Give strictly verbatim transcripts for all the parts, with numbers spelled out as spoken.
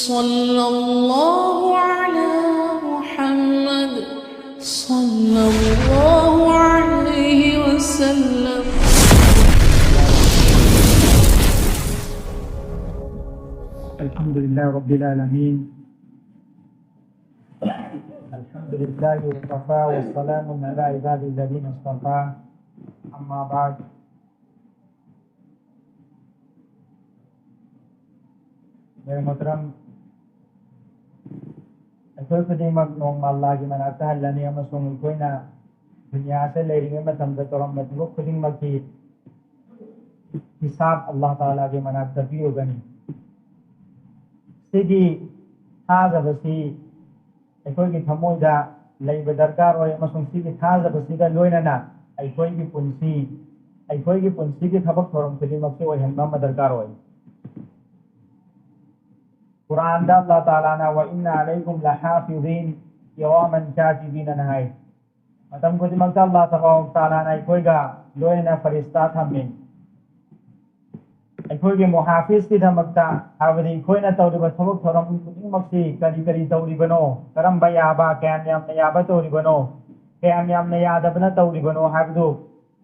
صلى الله على محمد، صلى الله عليه وسلم. الحمد لله رب العالمين. الحمد لله وكفى وسلام على عباده الذين اصطفى. أما بعد. میرے محترم، ꯑꯩꯈꯣꯏ ꯈꯨꯗꯤꯡꯃꯛ ꯅꯣꯡꯃ ꯑꯜꯂꯥꯒꯤ ꯃꯅꯥꯛꯇ ꯍꯜꯂꯅꯤ ꯑꯃꯁꯨꯡ ꯑꯩꯈꯣꯏꯅ ꯗꯨꯅꯤꯌꯥꯁꯦ ꯂꯩꯔꯤꯉꯩ ꯃꯇꯝꯗ ꯇꯧꯔꯝꯕ ꯊꯕꯛ ꯈꯨꯗꯤꯡꯃꯛꯀꯤ ꯍꯤꯁꯥꯕ ꯑꯜꯂꯥꯍ ꯇꯥꯂꯥꯒꯤ ꯃꯅꯥꯛꯇ ꯄꯤꯔꯨꯒꯅꯤ꯫ ꯁꯤꯒꯤ ꯊꯥꯖꯕꯁꯤ ꯑꯩꯈꯣꯏꯒꯤ ꯊꯃꯣꯏꯗ ꯂꯩꯕ ꯗꯔꯀꯥꯔ ꯑꯣꯏ ꯑꯃꯁꯨꯡ ꯁꯤꯒꯤ ꯊꯥꯖꯕꯁꯤꯒ ꯂꯣꯏꯅꯅ ꯑꯩꯈꯣꯏꯒꯤ ꯄꯨꯟꯁꯤ, ꯑꯩꯈꯣꯏꯒꯤ ꯄꯨꯟꯁꯤꯒꯤ ꯊꯕꯛ ꯊꯧꯔꯝ ꯈꯨꯗꯤꯡꯃꯛꯁꯤ ꯑꯣꯏꯍꯟꯕ ꯑꯃ ꯗꯔꯀꯥꯔ ꯑꯣꯏ꯫ ꯀꯨꯔꯥꯟꯗ ꯑꯜꯂꯥꯍ ꯇꯥꯂꯥꯅ "وإن عليكم لحافظين كراما كاتبين" ꯍꯥꯏ꯫ ꯃꯇꯝ ꯈꯨꯗꯤꯡꯃꯛꯇ ꯑꯜꯂꯥꯍ ꯇꯕꯥꯔꯛ ꯇꯥꯂꯥꯅ ꯑꯩꯈꯣꯏꯒ ꯂꯣꯏꯅꯅ ꯐꯔꯤꯁꯇꯥ ꯊꯝꯃꯤ꯫ ꯑꯩꯈꯣꯏꯒꯤ ꯃꯨꯍꯥꯐꯤꯖꯀꯤꯗꯃꯛꯇ, ꯍꯥꯏꯕꯗꯤ ꯑꯩꯈꯣꯏꯅ ꯇꯧꯔꯤꯕ ꯊꯕꯛ ꯊꯧꯔꯝ ꯈꯨꯗꯤꯡꯃꯛꯁꯤ ꯀꯔꯤ ꯀꯔꯤ ꯇꯧꯔꯤꯕꯅꯣ, ꯀꯔꯝꯕ ꯌꯥꯕ, ꯀꯌꯥꯝ ꯌꯥꯝꯅ ꯌꯥꯕ ꯇꯧꯔꯤꯕꯅꯣ, ꯀꯌꯥꯝ ꯌꯥꯝꯅ ꯌꯥꯗꯕꯅ ꯇꯧꯔꯤꯕꯅꯣ ꯍꯥꯏꯕꯗꯨ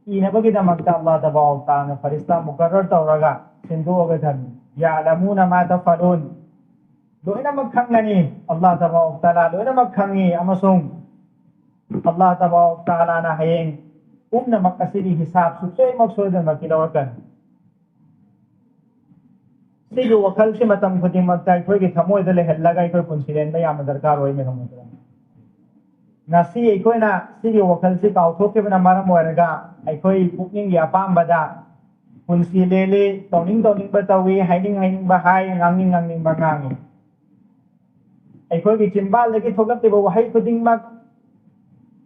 ꯏꯅꯕꯒꯤꯗꯃꯛꯇ ꯑꯜꯂꯥꯍ ꯇꯕꯥꯔꯛ ꯇꯥꯂꯥꯅ ꯐꯔꯤꯁꯇꯥ ꯃꯨꯀꯔꯔ ꯇꯧꯔꯒ ꯁꯤꯟꯗꯣꯛꯑꯒ ꯊꯝꯃꯤ꯫ "يعلمون ما تفعلون"꯫ ꯂꯣꯏꯅꯃꯛ ꯈꯪꯒꯅꯤ꯫ ꯑꯜꯂꯥꯍ ꯇꯕꯥꯔꯛ ꯇꯥꯂꯥ ꯂꯣꯏꯅꯃꯛ ꯈꯪꯉꯤ ꯑꯃꯁꯨꯡ ꯑꯜꯂꯥꯍ ꯇꯕꯥꯔꯛ ꯇꯥꯂꯥꯅ ꯍꯌꯦꯡ ꯄꯨꯝꯅꯃꯛ ꯑꯁꯤꯒꯤ ꯍꯤꯁꯥꯕ ꯁꯨꯡꯁꯣꯏꯃꯛ ꯁꯣꯏꯗꯅꯃꯛꯀꯤ ꯂꯧꯔꯛꯀꯅꯤ꯫ ꯁꯤꯒꯤ ꯋꯥꯈꯜꯁꯤ ꯃꯇꯝ ꯈꯨꯗꯤꯡꯃꯛꯇ ꯑꯩꯈꯣꯏꯒꯤ ꯊꯃꯣꯏꯗ ꯂꯩꯍꯜꯂꯒ ꯑꯩꯈꯣꯏ ꯄꯨꯟꯁꯤ ꯂꯦꯟꯕ ꯌꯥꯝꯅ ꯗꯔꯀꯥꯔ ꯑꯣꯏ, ꯃꯦꯔꯝ ꯃꯣꯍꯇꯔꯝ꯫ ꯉꯁꯤ ꯑꯩꯈꯣꯏꯅ ꯁꯤꯒꯤ ꯋꯥꯈꯜꯁꯤ ꯀꯥꯎꯊꯣꯛꯈꯤꯕꯅ ꯃꯔꯝ ꯑꯣꯏꯔꯒ ꯑꯩꯈꯣꯏ ꯄꯨꯛꯅꯤꯡꯒꯤ ꯑꯄꯥꯝꯕꯗ ꯄꯨꯟꯁꯤ ꯂꯦꯜꯂꯤ, ꯇꯧꯅꯤꯡ ꯇꯧꯅꯤꯡꯕ ꯇꯧꯏ, ꯍꯥꯏꯅꯤꯡ ꯍꯥꯏꯅꯤꯡꯕ ꯍꯥꯏ, ꯉꯥꯡꯅꯤꯡ ꯉꯥꯡꯅꯤꯡꯕ ꯉꯥꯡꯉꯤ꯫ ꯑꯩꯈꯣꯏꯒꯤ ꯆꯤꯟꯕꯥꯜꯗꯒꯤ ꯊꯣꯛꯂꯛꯂꯤꯕ ꯋꯥꯍꯩ ꯈꯨꯗꯤꯡꯃꯛ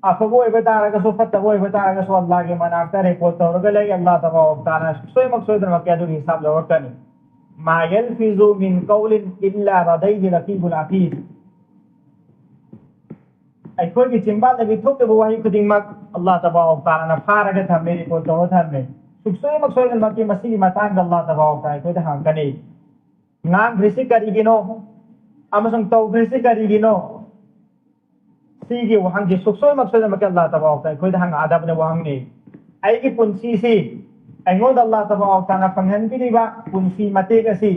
ꯑꯐꯕ ꯑꯣꯏꯕ ꯇꯥꯔꯒꯁꯨ, ꯐꯠꯇꯕ ꯑꯣꯏꯕ ꯇꯥꯔꯒꯁꯨ, ꯑꯜꯂꯥꯍꯒꯤ ꯃꯅꯥꯛꯇ ꯔꯦꯀꯣꯔꯗ ꯇꯧꯔꯒ ꯂꯩ꯫ ꯑꯜꯂꯥꯍ ꯇꯕꯥꯔꯛ ꯇꯥꯂꯥꯅ ꯁꯨꯡꯁꯣꯏꯃꯛ ꯁꯣꯏꯗꯅꯃꯛꯀꯤ ꯑꯗꯨꯒꯤ ꯍꯤꯁꯥꯕ ꯂꯧꯔꯛꯀꯅꯤ꯫ "ما يلفظ من قول إلا لديه رقيب عتيد"꯫ ꯑꯩꯈꯣꯏꯒꯤ ꯆꯤꯟꯕꯥꯜꯗꯒꯤ ꯊꯣꯛꯂꯤꯕ ꯋꯥꯍꯩ ꯈꯨꯗꯤꯡꯃꯛ ꯑꯜꯂꯥꯍ ꯇꯕꯥꯔꯛ ꯇꯥꯂꯥꯅ ꯐꯥꯔꯒ ꯊꯝꯃꯤ, ꯔꯦꯀꯣꯔꯗ ꯇꯧꯔꯒ ꯊꯝꯃꯤ꯫ ꯁꯨꯡꯁꯣꯏꯃꯛ ꯁꯣꯏꯗꯅꯃꯛꯀꯤ ꯃꯁꯤꯒꯤ ꯃꯇꯥꯡꯗ ꯑꯜꯂꯥꯍ ꯇꯕꯥꯔꯛ ꯇꯥꯂꯥ ꯑꯩꯈꯣꯏꯗ ꯍꯪꯉꯛꯀꯅꯤ꯫ ꯉꯥꯡꯈ꯭ꯔꯤꯁꯤ ꯀꯔꯤꯒꯤꯅꯣ? ꯑꯃꯁꯨꯡ ꯇꯧꯈ꯭ꯔꯤꯁꯤ ꯀꯔꯤꯒꯤꯅꯣ? ꯁꯤꯒꯤ ꯋꯥꯍꯪꯁꯤ ꯁꯨꯡꯁꯣꯏ ꯃꯛꯁꯣꯏꯗꯅꯃꯛꯀꯤ ꯑꯜꯂꯥꯍ ꯇꯕꯥꯔꯛ ꯋꯥ ꯇꯥꯂꯥꯅ ꯑꯩꯈꯣꯏꯗ ꯍꯪꯉꯛꯑꯗꯕꯅꯤ ꯋꯥꯍꯪꯅꯤ꯫ ꯑꯩꯒꯤ ꯄꯨꯟꯁꯤꯁꯤ ꯑꯩꯉꯣꯟꯗ ꯑꯜꯂꯥꯍ ꯇꯕꯥꯔꯛ ꯋꯥ ꯇꯥꯂꯥꯅ ꯐꯪꯍꯟꯕꯤꯔꯤꯕ ꯄꯨꯟꯁꯤ ꯃꯇꯦꯛ ꯑꯁꯤ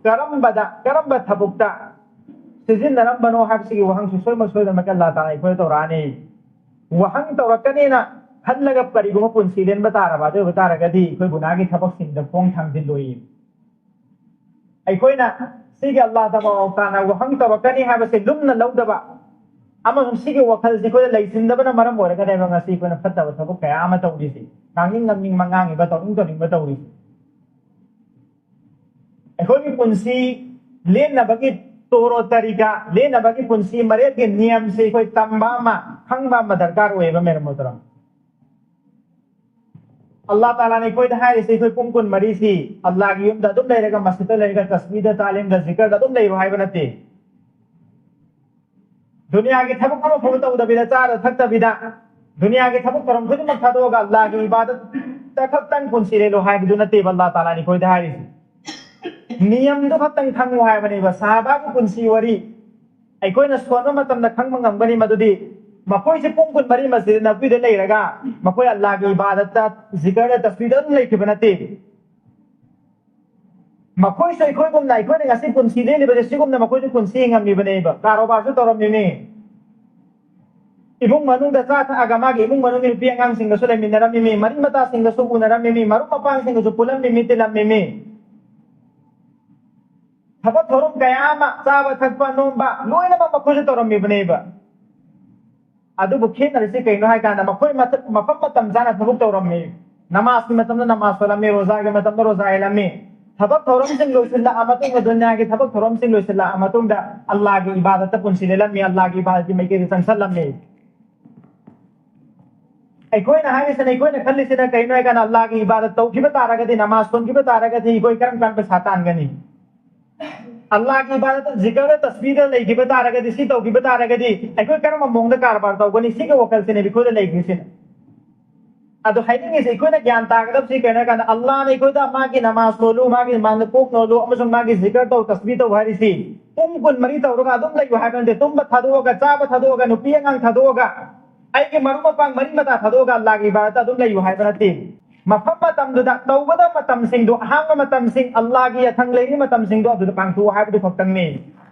ꯀꯔꯝꯕꯗ, ꯀꯔꯝꯕ ꯊꯕꯛꯇ ꯁꯤꯖꯤꯟꯅꯔꯝꯕꯅꯣ ꯍꯥꯏꯕꯁꯤꯒꯤ ꯋꯥꯍꯪ ꯁꯨꯡꯁꯣꯏ ꯃꯛꯁꯣꯏꯗꯅꯃꯛꯀꯤ ꯑꯜꯂꯥꯍ ꯇꯥꯂꯥꯅ ꯑꯩꯈꯣꯏꯗ ꯇꯧꯔꯛꯑꯅꯤ꯫ ꯋꯥꯍꯪ ꯇꯧꯔꯛꯀꯅꯤꯅ ꯈꯜꯂꯒ ꯀꯔꯤꯒꯨꯝꯕ ꯄꯨꯟꯁꯤ ꯂꯦꯟꯕ ꯇꯥꯔꯕ, ꯑꯗꯨ ꯑꯣꯏꯕ ꯇꯥꯔꯒꯗꯤ ꯑꯩꯈꯣꯏ ꯒꯨꯅꯥꯒꯤ ꯊꯕꯛꯁꯤꯡꯗ ꯈꯣꯡ ꯊꯥꯡꯖꯤꯜꯂꯣꯏꯌꯦ꯫ ꯑꯩꯈꯣꯏꯅ ꯁꯤꯒꯤ ꯑꯜꯂꯥꯍ ꯇꯕꯥꯔꯛ ꯋꯥ ꯇꯥꯂꯥꯅ ꯋꯥꯍꯪ ꯇꯧꯔꯛꯀꯅꯤ ꯍꯥꯏꯕꯁꯦ ꯂꯨꯝꯅ ꯂꯧꯗꯕ ꯑꯃꯁꯨꯡ ꯁꯤꯒꯤ ꯋꯥꯈꯜꯁꯤ ꯑꯩꯈꯣꯏꯗ ꯂꯩꯁꯤꯟꯗꯕꯅ ꯃꯔꯝ ꯑꯣꯏꯔꯒꯅꯦꯕ ꯉꯁꯤ ꯑꯩꯈꯣꯏꯅ ꯐꯠꯇꯕ ꯊꯕꯛ ꯀꯌꯥ ꯑꯃ ꯇꯧꯔꯤꯁꯤ, ꯉꯥꯡꯅꯤꯡ ꯉꯝꯅꯤꯡꯕ ꯉꯥꯡꯉꯤꯕ, ꯇꯧꯅꯤꯡ ꯇꯧꯅꯤꯡꯕ ꯇꯧꯔꯤꯁꯤ꯫ ꯑꯩꯈꯣꯏꯒꯤ ꯄꯨꯟꯁꯤ ꯂꯦꯟꯅꯕꯒꯤ ꯇꯣꯔꯣ ꯇꯔꯤꯀꯥ, ꯂꯦꯟꯅꯕꯒꯤ ꯄꯨꯟꯁꯤ ꯃꯔꯦꯞꯀꯤ ꯅꯤꯌꯝꯁꯤ ꯑꯩꯈꯣꯏ ꯇꯝꯕ ꯑꯃ, ꯈꯪꯕ ꯑꯃ ꯗꯔꯀꯥꯔ ꯑꯣꯏꯌꯦꯕ, ꯃꯦꯔꯝ ꯃꯣꯍꯇꯔꯝ꯫ ꯑꯜꯂꯥꯍ ꯇꯥꯂꯥꯅ ꯑꯩꯈꯣꯏꯗ ꯍꯥꯏꯔꯤꯁꯦ, ꯑꯩꯈꯣꯏ ꯄꯨꯡ ꯀꯨꯟꯃꯔꯤꯁꯤ ꯑꯜꯂꯥꯍꯒꯤ ꯌꯨꯝꯗ ꯑꯗꯨꯝ ꯂꯩꯔꯒ, ꯃꯁꯖꯤꯗꯇ ꯂꯩꯔꯒ, ꯇꯁꯕꯤꯍꯗ, ꯇꯥꯂꯤꯝꯗ, ꯖꯤꯀꯔꯗ ꯑꯗꯨꯝ ꯂꯩꯔꯣ ꯍꯥꯏꯕ ꯅꯠꯇꯦ꯫ ꯗꯨꯅꯤꯌꯥꯒꯤ ꯊꯕꯛ ꯑꯃꯐꯥꯎ ꯇꯧꯗꯕꯤꯗ, ꯆꯥꯗ ꯊꯛꯇꯕꯤꯗ, ꯗꯨꯅꯤꯌꯥꯒꯤ ꯊꯕꯛ ꯊꯧꯔꯝ ꯈꯨꯗꯤꯡꯃꯛ ꯊꯥꯗꯣꯛꯑꯒ ꯑꯜꯂꯥꯍꯒꯤ ꯏꯕꯥꯗꯠꯇ ꯈꯛꯇꯪ ꯄꯨꯟꯁꯤ ꯂꯦꯜꯂꯣ ꯍꯥꯏꯕꯗꯨ ꯅꯠꯇꯦꯕ ꯑꯜꯂꯥꯍ ꯇꯥꯂꯥꯅ ꯑꯩꯈꯣꯏꯗ ꯍꯥꯏꯔꯤꯁꯦ꯫ ꯅꯤꯌꯝꯗꯨ ꯈꯛꯇꯪ ꯈꯪꯉꯨ ꯍꯥꯏꯕꯅꯦꯕ꯫ ꯁꯍꯥꯕꯥꯒꯤ ꯄꯨꯟꯁꯤ ꯋꯥꯔꯤ ꯑꯩꯈꯣꯏꯅ ꯁꯣꯟꯕ ꯃꯇꯝꯗ ꯈꯪꯕ ꯉꯝꯒꯅꯤ, ꯃꯗꯨꯗꯤ ꯃꯈꯣꯏꯁꯦ ꯄꯨꯡ ꯀꯨꯟꯃꯔꯤ ꯃꯁꯖꯤꯗ ꯅꯕꯋꯤꯗ ꯂꯩꯔꯒ ꯃꯈꯣꯏ ꯑꯜꯂꯥꯍꯒꯤ ꯏꯕꯥꯗꯠꯇ, ꯖꯤꯀꯔꯗ, ꯇꯁꯕꯤꯍꯗ ꯑꯗꯨꯝ ꯂꯩꯈꯤꯕ ꯅꯠꯇꯦ꯫ ꯃꯈꯣꯏꯁꯨ ꯑꯩꯈꯣꯏꯒꯨꯝꯅ, ꯑꯩꯈꯣꯏꯅ ꯉꯁꯤ ꯄꯨꯟꯁꯤ ꯂꯦꯜꯂꯤꯕꯁꯦ ꯁꯤꯒꯨꯝꯅ ꯃꯈꯣꯏꯁꯨ ꯄꯨꯟꯁꯤ ꯍꯤꯡꯉꯝꯃꯤꯕꯅꯦꯕ꯫ ꯀꯥꯔꯣꯕꯥꯔꯁꯨ ꯇꯧꯔꯝꯃꯤꯅꯤ, ꯏꯃꯨꯡ ꯃꯅꯨꯡꯗ ꯆꯥ ꯊꯛꯑꯒ ꯃꯥꯒꯤ ꯏꯃꯨꯡ ꯃꯅꯨꯡꯒꯤ ꯅꯨꯄꯤ ꯑꯉꯥꯡꯁꯤꯡꯒꯁꯨ ꯂꯩꯃꯤꯟꯅꯔꯝꯃꯤꯃꯤ, ꯃꯔꯤ ꯃꯇꯥꯁꯤꯡꯒꯁꯨ ꯎꯅꯔꯝꯃꯤꯃꯤ, ꯃꯔꯨꯞ ꯃꯄꯥꯡꯁꯤꯡꯒꯁꯨ ꯄꯨꯜꯂꯝꯃꯤꯃꯤ, ꯇꯤꯜꯂꯝꯃꯤꯃꯤ꯫ ꯊꯕꯛ ꯊꯧꯔꯝ ꯀꯌꯥ ꯑꯃ, ꯆꯥꯕ ꯊꯛꯄ ꯅꯣꯝꯕ ꯂꯣꯏꯅꯃꯛ ꯃꯈꯣꯏꯁꯨ ꯇꯧꯔꯝꯃꯤꯕꯅꯦꯕ꯫ ꯑꯗꯨꯕꯨ ꯈꯦꯠꯅꯔꯤꯁꯤ ꯀꯩꯅꯣ ꯍꯥꯏ ꯀꯥꯟꯗ, ꯃꯈꯣꯏ ꯃꯇꯝ, ꯃꯐꯝ ꯃꯇꯝ ꯆꯥꯅ ꯊꯕꯛ ꯇꯧꯔꯝꯃꯤ꯫ ꯅꯃꯥꯖꯀꯤ ꯃꯇꯝꯗ ꯅꯃꯥꯖ ꯁꯣꯜꯂꯝꯃꯤ, ꯔꯣꯖꯥꯒꯤ ꯃꯇꯝꯗ ꯔꯣꯖꯥ ꯍꯦꯜꯂꯝꯃꯤ꯫ ꯊꯕꯛ ꯊꯧꯔꯝꯁꯤꯡ ꯂꯣꯏꯁꯤꯜꯂꯛꯑ ꯃꯇꯨꯡꯗ, ꯗꯨꯅꯤꯌꯥꯒꯤ ꯊꯕꯛ ꯊꯧꯔꯝꯁꯤꯡ ꯂꯣꯏꯁꯤꯜꯂꯛꯑ ꯃꯇꯨꯡꯗ ꯑꯜꯂꯥꯍꯒꯤ ꯏꯕꯥꯗꯠꯇ ꯄꯨꯟꯁꯤ ꯂꯦꯜꯂꯝꯃꯤ, ꯑꯜꯂꯥꯍꯒꯤ ꯏꯕꯥꯗꯠꯀꯤ ꯃꯥꯏꯀꯩꯗ ꯆꯪꯁꯜꯂꯝꯃꯤ꯫ ꯑꯩꯈꯣꯏꯅ ꯍꯥꯏꯔꯤꯁꯤꯅ, ꯑꯩꯈꯣꯏꯅ ꯈꯜꯂꯤꯁꯤꯅ ꯀꯩꯅꯣ ꯍꯥꯏ ꯀꯥꯟꯗ, ꯑꯜꯂꯥꯍꯒꯤ ꯏꯕꯥꯗꯠ ꯇꯧꯈꯤꯕ ꯇꯥꯔꯒꯗꯤ, ꯅꯃꯥꯖ ꯁꯣꯟꯈꯤꯕ ꯇꯥꯔꯒꯗꯤ ꯑꯩꯈꯣꯏ ꯀꯔꯝ ꯀꯥꯟꯗ ꯄꯩꯁꯥ ꯇꯥꯟꯒꯅꯤ? ꯑꯜꯂꯥꯍꯒꯤ ꯏꯕꯥꯗꯠ, ꯖꯤꯀꯔꯗ, ꯇꯁꯕꯤꯍꯗ ꯂꯩꯈꯤꯕ ꯇꯥꯔꯒꯗꯤ, ꯁꯤ ꯇꯧꯈꯤꯕꯕ ꯇꯥꯔꯒꯗꯤ ꯑꯩꯈꯣꯏ ꯀꯔꯝꯕ ꯃꯑꯣꯡꯗ ꯀꯔꯕꯥꯔ ꯇꯧꯒꯅꯤ? ꯁꯤꯒꯤ ꯋꯥꯈꯜꯁꯤꯅꯦꯕ ꯑꯩꯈꯣꯏꯗ ꯂꯩꯈ꯭ꯔꯤꯁꯤꯅ꯫ ꯑꯗꯣ ꯍꯥꯏꯅꯤꯡꯉꯤꯁꯦ, ꯑꯩꯈꯣꯏꯅ ꯒ꯭ꯌꯥꯟ ꯇꯥꯒꯗꯕꯁꯤ ꯀꯩꯅꯣ ꯍꯥꯏ ꯀꯥꯟꯗ, ꯑꯜꯂꯥꯍꯅ ꯑꯩꯈꯣꯏꯗ ꯃꯥꯒꯤ ꯅꯃꯥꯖ ꯁꯣꯜꯂꯨ, ꯃꯥꯒꯤ ꯃꯥꯡꯗ ꯀꯣꯛ ꯅꯣꯜꯂꯨ ꯑꯃꯁꯨꯡ ꯃꯥꯒꯤ ꯖꯤꯀꯔ ꯇꯧ, ꯇꯁꯕꯤꯍ ꯇꯧ ꯍꯥꯏꯔꯤꯁꯤ ꯄꯨꯡ ꯀꯨꯟꯃꯔꯤ ꯇꯧꯔꯒ ꯑꯗꯨꯝ ꯂꯩꯌꯨ ꯍꯥꯏꯕ ꯅꯠꯇꯦ꯫ ꯇꯨꯝꯕ ꯊꯥꯗꯣꯛꯑꯒ, ꯆꯥꯕ ꯊꯥꯗꯣꯛꯑꯒ, ꯅꯨꯄꯤ ꯑꯉꯥꯡ ꯊꯥꯗꯣꯛꯑꯒ, ꯑꯩꯒꯤ ꯃꯔꯨꯞ ꯃꯄꯥꯡ ꯃꯔꯤ ꯃꯇꯥ ꯊꯥꯗꯣꯛꯑꯒ ꯑꯜꯂꯥꯒꯤ ꯏꯕꯥꯗꯠꯇ ꯑꯗꯨꯝ ꯂꯩꯌꯨ ꯍꯥꯏꯕ ꯅꯠꯇꯦ꯫ ꯃꯐꯝ ꯃꯇꯝꯗꯨꯗ ꯇꯧꯒꯗꯕ ꯃꯇꯝꯁꯤꯡꯗꯣ, ꯑꯍꯥꯡꯕ ꯃꯇꯝꯁꯤꯡ, ꯑꯜꯂꯥꯒꯤ ꯌꯥꯊꯪ ꯂꯩꯔꯤ ꯃꯇꯝꯁꯤꯡꯗꯣ ꯑꯗꯨꯗ ꯄꯥꯡꯊꯣꯛꯎ ꯍꯥꯏꯕꯗꯨ ꯈꯛꯇꯪꯅꯤ꯫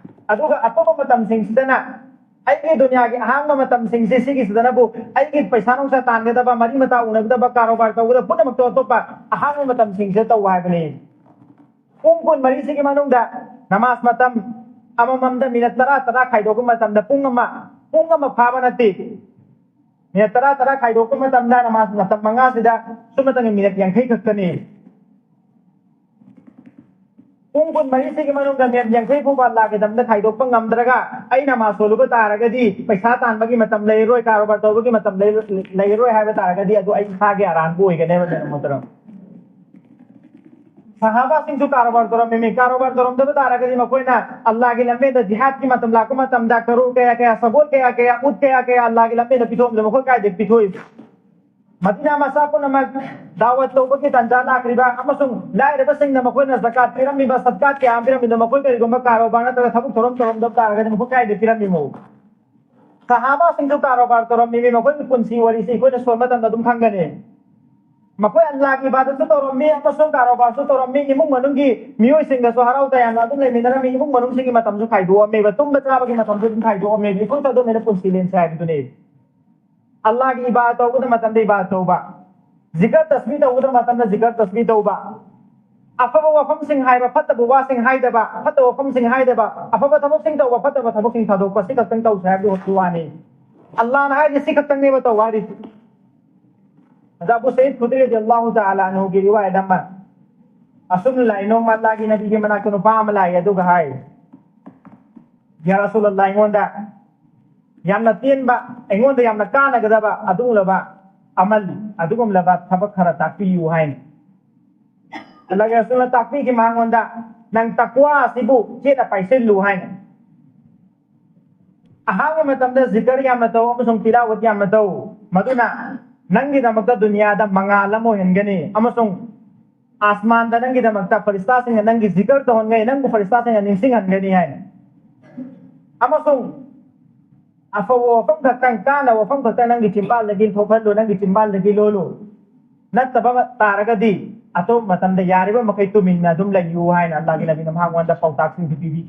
ꯑꯗꯨꯒ ꯑꯇꯣꯞꯄ ꯃꯇꯝꯁꯤꯡꯁꯤꯗꯅ ꯑꯩꯒꯤ ꯗꯨꯅꯤꯌꯥꯒꯤ ꯑꯍꯥꯡꯕ ꯃꯇꯝꯁꯤꯡꯁꯦ ꯁꯤꯒꯤꯁꯤꯗꯅꯕꯨ ꯑꯩꯒꯤ ꯄꯩꯁꯥ ꯅꯨꯡꯁꯥ ꯇꯥꯟꯒꯗꯕ, ꯃꯔꯤ ꯃꯇꯥ ꯎꯅꯒꯗꯕ, ꯀꯥꯔꯣꯕꯥꯔ ꯇꯧꯒꯗꯕ ꯄꯨꯝꯅꯃꯛꯇꯣ ꯑꯇꯣꯞꯄ ꯑꯍꯥꯡꯕ ꯃꯇꯝꯁꯤꯡꯁꯤꯗ ꯇꯧ ꯍꯥꯏꯕꯅꯤ꯫ ꯄꯨꯡ ꯀꯨꯟꯃꯔꯤꯁꯤꯒꯤ ꯃꯅꯨꯡꯗ ꯅꯃꯥꯖ ꯃꯇꯝ ꯑꯃꯃꯝꯗ ꯃꯤꯅꯠ ꯇꯔꯥ ꯇꯔꯥ ꯈꯥꯏꯗꯣꯛꯄ ꯃꯇꯝꯗ ꯄꯨꯡ ꯑꯃ, ꯄꯨꯡ ꯑꯃ ꯐꯥꯕ ꯅꯠꯇꯦ꯫ ꯃꯤꯅꯠ ꯇꯔꯥ ꯇꯔꯥ ꯈꯥꯏꯗꯣꯛꯄ ꯃꯇꯝꯗ ꯅꯃꯥꯖ ꯃꯇꯝ ꯃꯉꯥꯁꯤꯗ ꯁꯨꯞꯅꯇꯪꯒꯤ ꯃꯤꯅꯠ ꯌꯥꯡꯈꯩ ꯈꯛꯇꯅꯤ꯫ ꯄꯨꯡ ꯀꯨꯟꯃꯔꯤꯁꯤꯒꯤ ꯃꯅꯨꯡꯗ ꯃꯤꯅꯠ ꯌꯥꯡꯈꯩ ꯐꯥꯎꯕ ꯑꯜꯂꯥꯒꯤꯗꯃꯛꯇ ꯈꯥꯏꯗꯣꯛꯄ ꯉꯝꯗ꯭ꯔꯒ ꯑꯩ ꯅꯃꯥꯖ ꯁꯣꯜꯂꯨꯕ ꯇꯥꯔꯒꯗꯤ ꯄꯩꯁꯥ ꯇꯥꯟꯕꯒꯤ ꯃꯇꯝ ꯂꯩꯔꯔꯣꯏ, ꯀꯥꯔꯣꯕꯥꯔ ꯇꯧꯕꯒꯤ ꯃꯇꯝ ꯂꯩꯔ-, ꯂꯩꯔꯔꯣꯏ ꯍꯥꯏꯕ ꯇꯥꯔꯒꯗꯤ ꯑꯗꯨ ꯑꯩ ꯏꯁꯥꯒꯤ ꯑꯔꯥꯟꯕ ꯑꯣꯏꯒꯅꯦꯕ, ꯃꯣꯍꯇꯔꯝ꯫ ꯁꯍꯥꯕꯥꯁꯤꯡꯁꯨ ꯀꯥꯔꯣꯕꯥꯔ ꯇꯧꯔꯝꯃꯤꯃꯤ꯫ ꯀꯥꯔꯣꯕꯥꯔ ꯇꯧꯔꯝꯗꯕ ꯇꯥꯔꯒꯗꯤ ꯃꯈꯣꯏꯅ ꯑꯜꯂꯥꯒꯤ ꯂꯝꯕꯦꯟꯗ ꯖꯤꯍꯥꯗꯀꯤ ꯃꯇꯝ ꯂꯥꯛꯄ ꯃꯇꯝꯗ ꯀꯔꯣꯔ ꯀꯌꯥ ꯀꯌꯥ, ꯁꯒꯣꯜ ꯀꯌꯥ ꯀꯌꯥ, ꯎꯠ ꯀꯌꯥ ꯀꯌꯥ ꯑꯜꯂꯥꯒꯤ ꯂꯝꯕꯦꯟꯗ ꯄꯤꯊꯣꯛꯑꯝꯕꯗꯣ ꯃꯈꯣꯏ ꯀꯥꯏꯗꯒꯤ ꯄꯤꯊꯣꯛꯏ? ꯃꯗꯤꯅꯥ ꯃꯆꯥ ꯄꯨꯝꯅꯃꯛ ꯗꯥꯋꯠ ꯇꯧꯕꯒꯤ ꯇꯥꯟꯖꯥ ꯂꯥꯛꯂꯤꯕ ꯑꯃꯁꯨꯡ ꯂꯥꯏꯔꯕꯁꯤꯡꯅ ꯃꯈꯣꯏꯅ ꯖꯀꯥꯠ ꯄꯤꯔꯝꯃꯤꯕ, ꯁꯗꯀꯥꯠ ꯀꯌꯥ ꯑꯃ ꯄꯤꯔꯝꯃꯤꯗꯣ ꯃꯈꯣꯏ ꯀꯔꯤꯒꯨꯝꯕ ꯀꯥꯔꯣꯕꯥꯔ ꯅꯠꯇ꯭ꯔꯒ ꯊꯕꯛ ꯊꯧꯔꯝ ꯇꯧꯔꯝꯗꯕ ꯇꯥꯔꯒꯗꯤ ꯃꯈꯣꯏ ꯀꯥꯏꯗ ꯄꯤꯔꯝꯃꯤꯃꯣ? ꯁꯍꯥꯕꯥꯁꯤꯡꯁꯨ ꯀꯥꯔꯣꯕꯥꯔ ꯇꯧꯔꯝꯃꯤꯃꯤ꯫ ꯃꯈꯣꯏꯒꯤ ꯄꯨꯟꯁꯤ ꯋꯥꯔꯤꯁꯤ ꯑꯩꯈꯣꯏꯅ ꯁꯣꯟꯕ ꯃꯇꯝꯗ ꯑꯗꯨꯝ ꯈꯪꯒꯅꯤ꯫ ꯃꯈꯣꯏ ꯑꯜꯂꯥꯒꯤ ꯏꯕꯥꯗꯠꯁꯨ ꯇꯧꯔꯝꯃꯤ ꯑꯃꯁꯨꯡ ꯀꯥꯔꯣꯕꯥꯔꯁꯨ ꯇꯧꯔꯝꯃꯤ꯫ ꯏꯃꯨꯡ ꯃꯅꯨꯡꯒꯤ ꯃꯤꯑꯣꯏꯁꯤꯡꯒꯁꯨ ꯍꯔꯥꯎ ꯇꯌꯥꯝꯅ ꯑꯗꯨꯝ ꯂꯩꯃꯤꯟꯅꯔꯝꯃꯤ꯫ ꯏꯃꯨꯡ ꯃꯅꯨꯡꯁꯤꯡꯒꯤ ꯃꯇꯝꯁꯨ ꯈꯥꯏꯗꯣꯛꯑꯝꯃꯦꯕ꯫ ꯇꯨꯝꯕ ꯆꯥꯕꯒꯤ ꯃꯇꯝꯁꯨ ꯑꯗꯨꯝ ꯈꯥꯏꯗꯣꯛꯑꯝꯃꯦ꯫ ꯑꯩꯈꯣꯏꯁꯨ ꯑꯗꯨꯃꯥꯏꯅ ꯄꯨꯟꯁꯤ ꯂꯦꯟꯁꯦ ꯍꯥꯏꯕꯗꯨꯅꯤ꯫ ꯑꯜꯂꯥꯒꯤ ꯏꯕꯥꯗꯠ ꯇꯧꯕꯗ ꯃꯇꯝꯗ ꯏꯕꯥꯗꯠ ꯇꯧꯕ, ꯖꯤꯀꯔ ꯇꯁꯕꯤ ꯇꯧꯕꯗ ꯃꯇꯝꯗ ꯖꯤꯀꯔ ꯇꯁꯕꯤ ꯇꯧꯕ, ꯑꯐꯕ ꯋꯥꯐꯝꯁꯤꯡ ꯍꯥꯏꯕ, ꯐꯠꯇꯕ ꯋꯥꯁꯤꯡ ꯍꯥꯏꯗꯕ, ꯐꯠꯇꯕ ꯋꯥꯐꯝꯁꯤꯡ ꯍꯥꯏꯗꯕ, ꯑꯐꯕ ꯊꯕꯛꯁꯤꯡ ꯇꯧꯕ, ꯐꯠꯇꯕ ꯊꯕꯛꯁꯤꯡ ꯊꯥꯗꯣꯛꯄ, ꯁꯤ ꯈꯛꯇꯪ ꯇꯧꯁꯦ ꯍꯥꯏꯕꯗꯨ ꯈꯛꯀꯤ ꯋꯥꯅꯤ꯫ ꯑꯜꯂꯥꯅ ꯍꯥꯏꯔꯤꯁꯦ ꯁꯤ ꯈꯛꯇꯪꯅꯦꯕ ꯇꯧ ꯍꯥꯏꯔꯤꯁꯦ꯫ ꯑꯗ ꯑꯕꯨ ꯁꯌꯤꯗ ꯈꯨꯗ꯭ꯔꯤ ꯔꯗꯤꯌꯜꯂꯥꯍꯨ ꯇꯥꯂꯥ ꯑꯟꯍꯨꯒꯤ ꯔꯤꯋꯥꯌꯠ ꯑꯃ, ꯑꯁꯨꯝꯅ ꯂꯥꯛꯏ, ꯅꯣꯡꯃ ꯑꯜꯂꯥꯒꯤ ꯅꯕꯤꯒꯤ ꯃꯅꯥꯛꯇ ꯅꯨꯄꯥ ꯑꯃ ꯂꯥꯛꯏ, ꯑꯗꯨꯒ ꯍꯥꯏ, "ꯌꯥ ꯔꯁꯨꯂꯜꯂꯥꯍ, ꯑꯩꯉꯣꯟꯗ ꯌꯥꯝꯅ ꯇꯦꯟꯕ, ꯑꯩꯉꯣꯟꯗ ꯌꯥꯝꯅ ꯀꯥꯟꯅꯒꯗꯕ ꯑꯗꯨꯒꯨꯝꯂꯕ ꯑꯃꯜ, ꯑꯗꯨꯒꯨꯝꯂꯕ ꯊꯕꯛ ꯈꯔ ꯇꯥꯛꯄꯤꯌꯨ" ꯍꯥꯏꯅ꯫ ꯑꯜꯂꯥꯍꯒꯤ ꯔꯁꯨꯜꯅ ꯇꯥꯛꯄꯤꯈꯤ ꯃꯉꯣꯟꯗ, "ꯅꯪ ꯇꯛꯋꯥ ꯑꯁꯤꯕꯨ ꯆꯦꯠꯅ ꯄꯥꯏꯁꯤꯜꯂꯨ" ꯍꯥꯏꯅ꯫ ꯑꯍꯥꯡꯕ ꯃꯇꯝꯗ ꯖꯤꯀꯔ ꯌꯥꯝꯅ ꯇꯧ ꯑꯃꯁꯨꯡ ꯇꯤꯂꯥꯋꯠ ꯌꯥꯝꯅ ꯇꯧ, ꯃꯗꯨꯅ ꯅꯪꯒꯤꯗꯃꯛꯇ ꯗꯨꯅꯤꯌꯥꯗ ꯃꯉꯥꯜ ꯑꯃ ꯑꯣꯏꯍꯟꯒꯅꯤ ꯑꯃꯁꯨꯡ ꯑꯥꯁꯃꯥꯟꯗ ꯅꯪꯒꯤꯗꯃꯛꯇ ꯐꯔꯤꯁꯇꯥꯁꯤꯡꯅ ꯅꯪꯒꯤ ꯖꯤꯀꯔ ꯇꯧꯍꯟꯒꯅꯤ, ꯅꯪꯕꯨ ꯐꯔꯤꯁꯇꯥꯁꯤꯡꯅ ꯅꯤꯡꯁꯤꯡꯍꯟꯒꯅꯤ ꯍꯥꯏꯅ꯫ ꯑꯃꯁꯨꯡ ꯑꯐꯕ ꯋꯥꯐꯝ ꯈꯛꯇꯪ, ꯀꯥꯟꯅꯕ ꯋꯥꯐꯝ ꯈꯛꯇꯪ ꯅꯪꯒꯤ ꯆꯤꯝꯕꯥꯜꯗꯒꯤ ꯊꯣꯛꯍꯜꯂꯨ, ꯅꯪꯒꯤ ꯆꯤꯝꯕꯥꯜꯗꯒꯤ ꯂꯣꯜꯂꯨ꯫ ꯅꯠꯇꯕ ꯇꯥꯔꯒꯗꯤ ꯑꯇꯣꯞꯄ ꯃꯇꯝꯗ ꯌꯥꯔꯤꯕ ꯃꯈꯩ ꯇꯨꯃꯤꯟꯅ ꯑꯗꯨꯝ ꯂꯩꯌꯨ ꯍꯥꯏꯅ ꯑꯜꯂꯥꯍꯒꯤ ꯅꯕꯤꯅ ꯃꯍꯥꯛꯉꯣꯟꯗ ꯄꯥꯎꯇꯥꯛꯁꯤꯡꯁꯤ ꯄꯤꯕꯤ꯫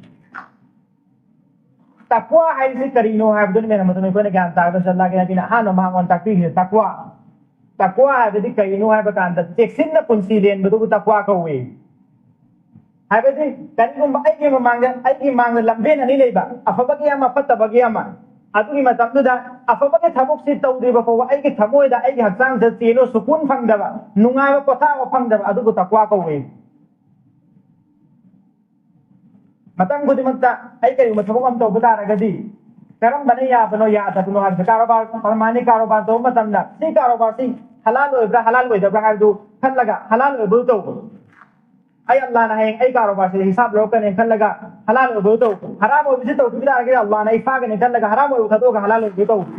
ꯇꯛꯋꯥ ꯍꯥꯏꯕꯁꯤ ꯀꯔꯤꯅꯣ ꯍꯥꯏꯕꯗꯨꯅꯤ ꯃꯌꯥꯝ ꯑꯗꯨꯅ ꯑꯩꯈꯣꯏꯅ ꯒ꯭ꯌꯥꯟ ꯇꯥꯒꯗꯕꯁꯦ꯫ ꯑꯜꯂꯥꯍꯒꯤ ꯅꯕꯤꯅ ꯑꯍꯥꯟꯕ ꯃꯍꯥꯛꯉꯣꯟꯗ ꯇꯥꯛꯄꯤꯔꯤꯁꯦ ꯇꯛꯋꯥ꯫ ꯇꯛꯋꯥ ꯍꯥꯏꯕꯗꯤ ꯀꯔꯤꯅꯣ ꯍꯥꯏꯕ ꯀꯥꯟꯗ ꯆꯦꯛꯁꯤꯟꯅ ꯄꯨꯟꯁꯤ ꯂꯦꯟꯕꯗꯨꯕꯨ ꯇꯛꯋꯥ ꯀꯧꯏ꯫ ꯍꯥꯏꯕꯗꯤ ꯀꯔꯤꯒꯨꯝꯕ ꯑꯩꯒꯤ ꯃꯃꯥꯡꯗ, ꯑꯩꯒꯤ ꯃꯥꯡꯗ ꯂꯝꯕꯦꯟ ꯑꯅꯤ ꯂꯩꯕ, ꯑꯐꯕꯒꯤ ꯑꯃ, ꯐꯠꯇꯕꯒꯤ ꯑꯃ, ꯑꯗꯨꯒꯤ ꯃꯇꯝꯗꯨꯗ ꯑꯐꯕꯒꯤ ꯊꯕꯛꯁꯤ ꯇꯧꯗ꯭ꯔꯤꯕ ꯐꯥꯎꯕ ꯑꯩꯒꯤ ꯊꯃꯣꯏꯗ, ꯑꯩꯒꯤ ꯍꯛꯆꯥꯡꯗ ꯆꯦꯜꯂꯣ ꯁꯨꯀꯨꯟ ꯐꯪꯗꯕ, ꯅꯨꯡꯉꯥꯏꯕ ꯄꯣꯊꯥꯕ ꯐꯪꯗꯕ, ꯑꯗꯨꯕꯨ ꯇꯛꯋꯥ ꯀꯧꯏ꯫ ꯃꯇꯝ ꯈꯨꯗꯤꯡꯃꯛꯇ ꯑꯩ ꯀꯔꯤꯒꯨꯝꯕ ꯊꯕꯛ ꯑꯃ ꯇꯧꯕ ꯇꯥꯔꯒꯗꯤ ꯀꯔꯝꯕꯅ ꯌꯥꯕꯅꯣ ꯌꯥꯗꯕꯅꯣ ꯍꯥꯏꯕꯁꯦ, ꯀꯥꯔꯣꯕꯥꯔ, ꯃꯥꯅꯤ, ꯀꯥꯔꯣꯕꯥꯔ ꯇꯧꯕ ꯃꯇꯝꯗ ꯁꯤ ꯀꯥꯔꯣꯕꯥꯔꯁꯤ ꯍꯂꯥꯜ ꯑꯣꯏꯕ꯭ꯔꯥ ꯍꯂꯥꯜ ꯑꯣꯏꯗꯕ꯭ꯔꯥ ꯍꯥꯏꯕꯗꯨ ꯈꯜꯂꯒ ꯍꯂꯥꯜ ꯑꯣꯏꯕꯗꯨ ꯇꯧꯕ꯫ ꯑꯩ ꯑꯜꯂꯥꯍꯅ ꯍꯌꯦꯡ ꯑꯩ ꯀꯥꯔꯣꯕꯥꯔꯁꯤꯗ ꯍꯤꯁꯥꯕ ꯂꯧꯔꯛꯀꯅꯤ ꯈꯜꯂꯒ ꯍꯂꯥꯜ ꯑꯣꯏꯕꯗꯨ ꯇꯧꯕ꯫ ꯍꯔꯥꯝ ꯑꯣꯏꯕꯁꯤ ꯇꯧꯈꯤꯕ ꯇꯥꯔꯒꯗꯤ ꯑꯜꯂꯥꯍꯅ ꯑꯩ ꯐꯥꯒꯅꯤ ꯈꯜꯂꯒ ꯍꯔꯥꯝ ꯑꯣꯏꯕ ꯊꯥꯗꯣꯛꯑꯒ ꯍꯂꯥꯜ ꯑꯣꯏꯕꯗꯨ ꯇꯧꯕ꯫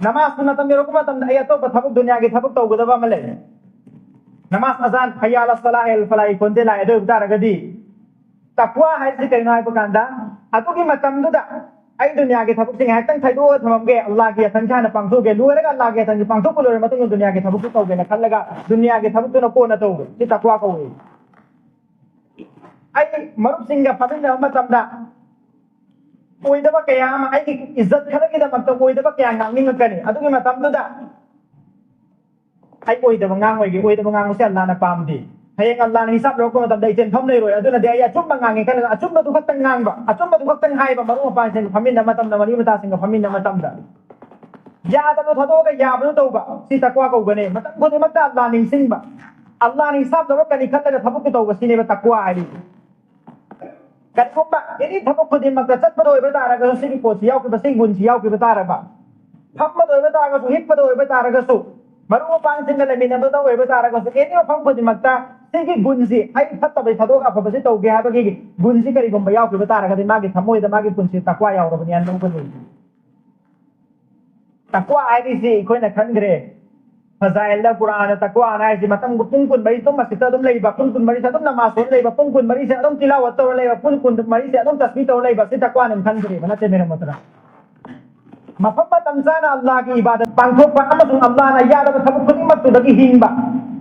ꯅꯃꯥꯖꯀꯤ ꯃꯇꯝ ꯌꯧꯔꯛꯄ ꯃꯇꯝꯗ ꯑꯩ ꯑꯇꯣꯞꯄ ꯊꯕꯛ ꯗꯨꯅꯤꯌꯥꯒꯤ ꯊꯕꯛ ꯇꯧꯒꯗꯕ ꯑꯃ ꯂꯩ꯫ ꯅꯃꯥꯖ ꯑꯖꯥꯟ, "ꯍꯩꯌꯥ ꯑꯂꯥ ꯁꯂꯥ, ꯍꯩꯌꯥ ꯑꯂꯥ ꯐꯂꯥꯍ" ꯈꯣꯟꯖꯦꯜ ꯂꯥꯛꯑꯦ꯫ ꯑꯗꯨ ꯑꯣꯏꯕ ꯇꯥꯔꯒꯗꯤ ꯇꯛꯋꯥ ꯍꯥꯏꯁꯤ ꯀꯩꯅꯣ ꯍꯥꯏꯕ ꯀꯥꯟꯗ ꯑꯗꯨꯒꯤ ꯃꯇꯝꯗꯨꯗ ꯑꯩ ꯗꯨꯅꯤꯌꯥꯒꯤ ꯊꯕꯛꯁꯦ ꯉꯥꯏꯍꯥꯛꯇꯪ ꯊꯩꯗꯣꯛꯑꯒ ꯊꯝꯃꯝꯒꯦ, ꯑꯜꯂꯥꯍꯒꯤ ꯌꯥꯊꯪꯁꯦ ꯍꯥꯟꯅ ꯄꯥꯡꯊꯣꯛꯑꯒꯦ, ꯂꯣꯏꯔꯒ ꯑꯜꯂꯥꯍꯒꯤ ꯌꯥꯊꯪꯁꯦ ꯄꯥꯡꯊꯣꯛꯄ ꯂꯣꯏꯔ ꯃꯇꯨꯡꯗ ꯗꯨꯅꯤꯌꯥꯒꯤ ꯊꯕꯛꯁꯨ ꯇꯧꯒꯦꯅ ꯈꯜꯂꯒ ꯗꯨꯅꯤꯌꯥꯒꯤ ꯊꯕꯛꯇꯨꯅ ꯀꯣꯟꯅ ꯇꯧꯕ, ꯁꯤ ꯇꯛꯋꯥ ꯀꯧꯏ꯫ ꯑꯩ ꯃꯔꯨꯞꯁꯤꯡꯒ ꯐꯝꯃꯤꯟꯅꯕ ꯃꯇꯝꯗ ꯑꯣꯏꯗꯕ ꯀꯌꯥ ꯑꯃ, ꯑꯩꯒꯤ ꯏꯖꯠ ꯈꯔꯒꯤꯗꯃꯛꯇ ꯑꯣꯏꯗꯕ ꯀꯌꯥ ꯉꯥꯡꯅꯤꯡꯉꯛꯀꯅꯤ꯫ ꯑꯗꯨꯒꯤ ꯃꯇꯝꯗꯨꯗ ꯑꯩ ꯑꯣꯏꯗꯕ ꯉꯥꯡꯉꯣꯏꯒꯦ, ꯑꯣꯏꯗꯕ ꯉꯥꯡꯕꯁꯦ ꯑꯜꯂꯥꯍꯅ ꯄꯥꯝꯗꯦ꯫ ꯍꯌꯦꯡ ꯑꯜꯂꯥꯍꯅ ꯍꯤꯁꯥꯕ ꯂꯧꯔꯛꯄ ꯃꯇꯝꯗ ꯑꯩ ꯆꯦꯟꯐꯝ ꯂꯩꯔꯣꯏ꯫ ꯑꯗꯨꯅꯗꯤ ꯑꯩ ꯑꯆꯨꯝꯕ ꯉꯥꯡꯉꯦ ꯈꯜꯂꯒ ꯑꯆꯨꯝꯕꯗꯨ ꯈꯛꯇꯪ ꯉꯥꯡꯕ, ꯑꯆꯨꯝꯕꯗꯨ ꯈꯛꯇꯪ ꯍꯥꯏꯕ, ꯃꯔꯨꯞ ꯃꯄꯥꯡꯁꯤꯡꯒ ꯐꯝꯃꯤꯟꯅꯕ ꯃꯇꯝꯗ, ꯃꯔꯤ ꯃꯇꯥꯁꯤꯡꯒ ꯐꯝꯃꯤꯟꯅꯕ ꯃꯇꯝꯗ꯫ ꯌꯥꯗꯕ ꯊꯥꯗꯣꯛꯑꯒ ꯌꯥꯕꯗꯨ ꯇꯧꯕ, ꯁꯤ ꯇꯛꯋꯥ ꯀꯧꯒꯅꯤ꯫ ꯃꯇꯝ ꯈꯨꯗꯤꯡꯃꯛꯇ ꯑꯜꯂꯥꯍ ꯅꯤꯡꯁꯤꯡꯕ, ꯑꯜꯂꯥꯍꯅ ꯍꯤꯁꯥꯕ ꯂꯧꯔꯛꯀꯅꯤ ꯈꯜꯂꯒ ꯊꯕꯛꯇꯨ ꯇꯧꯕ, ꯁꯤꯅꯦꯕ ꯇꯛꯋꯥ ꯍꯥꯏꯔꯤ꯫ ꯀꯔꯤꯒꯨꯝꯕ ꯑꯦꯅꯤ ꯊꯕꯛ ꯈꯨꯗꯤꯡꯃꯛꯇ ꯆꯠꯄꯗ ꯑꯣꯏꯕ ꯇꯥꯔꯒꯁꯨ ꯁꯤꯒꯤ ꯄꯣꯠꯁꯤ ꯌꯥꯎꯈꯤꯕ, ꯁꯤꯒꯤ ꯒꯨꯟꯁꯤ ꯌꯥꯎꯈꯤꯕ ꯇꯥꯔꯕ, ꯐꯝꯕꯗ ꯑꯣꯏꯕ ꯇꯥꯔꯒꯁꯨ, ꯍꯤꯞꯄꯗ ꯑꯣꯏꯕ ꯇꯥꯔꯒꯁꯨ, ꯃꯔꯨꯞ ꯃꯄꯥꯡꯁꯤꯡꯒ ꯂꯩꯃꯤꯟꯅꯕꯗ ꯑꯣꯏꯕ ꯇꯥꯔꯒꯁꯨ, ꯑꯦꯅꯤ ꯃꯐꯝ ꯈꯨꯗꯤꯡꯃꯛꯇ ꯁꯤꯒꯤ ꯒꯨꯟꯁꯤ, ꯑꯩ ꯐꯠꯇꯕꯩ ꯊꯥꯗꯣꯛ ꯑꯐꯕꯁꯤ ꯇꯧꯒꯦ ꯍꯥꯏꯕꯒꯤ ꯒꯨꯟꯁꯤ ꯀꯔꯤꯒꯨꯝꯕ ꯌꯥꯎꯈꯤꯕ ꯇꯥꯔꯒꯗꯤ ꯃꯥꯒꯤ ꯊꯃꯣꯏꯗ ꯃꯥꯒꯤ ꯄꯨꯟꯁꯤ ꯇꯛꯋꯥ ꯌꯥꯎꯔꯕꯅꯤ ꯍꯥꯏꯅ ꯂꯧꯒꯅꯤ꯫ ꯇꯛꯋꯥ ꯍꯥꯏꯔꯤꯁꯤ ꯑꯩꯈꯣꯏꯅ ꯈꯟꯈ꯭ꯔꯦ꯫ ꯃꯖꯥꯏꯜꯗ ꯀꯨꯔꯥꯟꯗ ꯇꯛꯋꯥꯅ ꯍꯥꯏꯁꯤ ꯃꯇꯝ ꯄꯨꯡ ꯀꯨꯟꯃꯔꯤ ꯑꯗꯨꯝ ꯃꯁꯤꯗ ꯑꯗꯨꯝ ꯂꯩꯕ, ꯄꯨꯡ ꯀꯨꯟꯃꯔꯤꯁꯦ ꯑꯗꯨꯝ ꯅꯃꯥꯖ ꯁꯣꯟ ꯂꯩꯕ, ꯄꯨꯡ ꯀꯨꯟꯃꯔꯤꯁꯦ ꯑꯗꯨꯝ ꯇꯤꯂꯥꯋꯠ ꯇꯧꯔ ꯂꯩꯕ, ꯄꯨꯡ ꯀꯨꯟꯃꯔꯤꯁꯦ ꯑꯗꯨꯝ ꯇꯁꯕꯤ ꯇꯧꯔ ꯂꯩꯕ, ꯁꯤ ꯇꯛꯋꯥꯅꯦꯅ ꯈꯟꯈ꯭ꯔꯦꯕ, ꯅꯠꯇꯦ ꯃꯦꯔꯝ ꯃꯇꯔ? ꯃꯐꯝ ꯃꯇꯝ ꯆꯥꯅ ꯑꯜꯂꯥꯍꯒꯤ ꯏꯕꯥꯗꯠ ꯄꯥꯡꯊꯣꯛꯄ ꯑꯃꯁꯨꯡ ꯑꯜꯂꯥꯍꯅ ꯌꯥꯗꯕ ꯊꯕꯛ ꯈꯨꯗꯤꯡꯃꯛꯇꯨꯗꯒꯤ ꯍꯤꯡꯕ,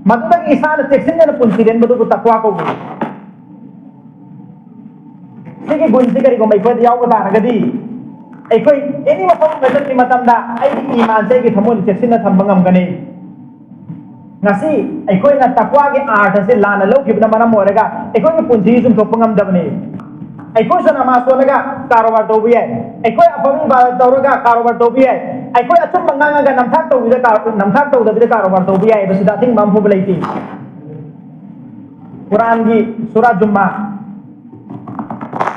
ꯃꯗꯨꯗꯒꯤ ꯏꯁꯥꯅ ꯆꯦꯛꯁꯤꯟꯖꯅ ꯄꯨꯟꯁꯤ ꯂꯦꯟꯕꯗꯨꯕꯨ ꯇꯛꯋꯥ ꯀꯧꯏ꯫ ꯁꯤꯒꯤ ꯒꯨꯟꯁꯤ ꯀꯔꯤꯒꯨꯝꯕ ꯑꯩꯈꯣꯏꯗ ꯌꯥꯎꯕ ꯇꯥꯔꯒꯗꯤ, ꯑꯩꯈꯣꯏ ꯑꯦꯅꯤ ꯃꯐꯝ ꯑꯃꯗ ꯆꯠꯄ ꯃꯇꯝꯗ ꯑꯩꯒꯤ ꯏꯃꯥꯟꯁꯦ ꯑꯩꯒꯤ ꯊꯃꯣꯏꯗ ꯆꯦꯛꯁꯤꯟꯅ ꯊꯝꯕ ꯉꯝꯒꯅꯤ꯫ ꯉꯁꯤ ꯑꯩꯈꯣꯏꯅ ꯇꯛꯋꯥꯒꯤ ꯑꯥꯔꯊꯁꯦ ꯂꯥꯟꯅ ꯂꯧꯈꯤꯕꯅ ꯃꯔꯝ ꯑꯣꯏꯔꯒ ꯑꯩꯈꯣꯏꯒꯤ ꯄꯨꯟꯁꯤ ꯆꯨꯝꯊꯣꯛꯄ ꯉꯝꯗꯕꯅꯤ꯫ ꯑꯩꯈꯣꯏꯁꯨ ꯅꯃꯥꯖ ꯁꯣꯜꯂꯒ ꯀꯥꯔꯣꯕꯥꯔ ꯇꯧꯕ ꯌꯥꯏ, ꯑꯩꯈꯣꯏ ꯑꯐꯕ ꯏꯕꯥꯗꯠ ꯇꯧꯔꯒ ꯀꯥꯔꯣꯕꯥꯔ ꯇꯧꯕ ꯌꯥꯏ, ꯑꯩꯈꯣꯏ ꯑꯆꯨꯝꯕ ꯉꯥꯡꯉꯒ ꯅꯝꯊꯥꯛ ꯇꯧꯕꯤꯗ ꯀꯥ-, ꯅꯝꯊꯥꯛ ꯇꯧꯗꯕꯤꯗ ꯀꯥꯔꯣꯕꯥꯔ ꯇꯧꯕ ꯌꯥꯏ, ꯃꯁꯤꯗ ꯑꯊꯤꯡꯕ ꯑꯃ ꯐꯥꯎꯕ ꯂꯩꯇꯦ꯫ ꯀꯨꯔꯥꯟꯒꯤ ꯁꯨꯔꯥ ꯖꯨꯝꯃꯥ,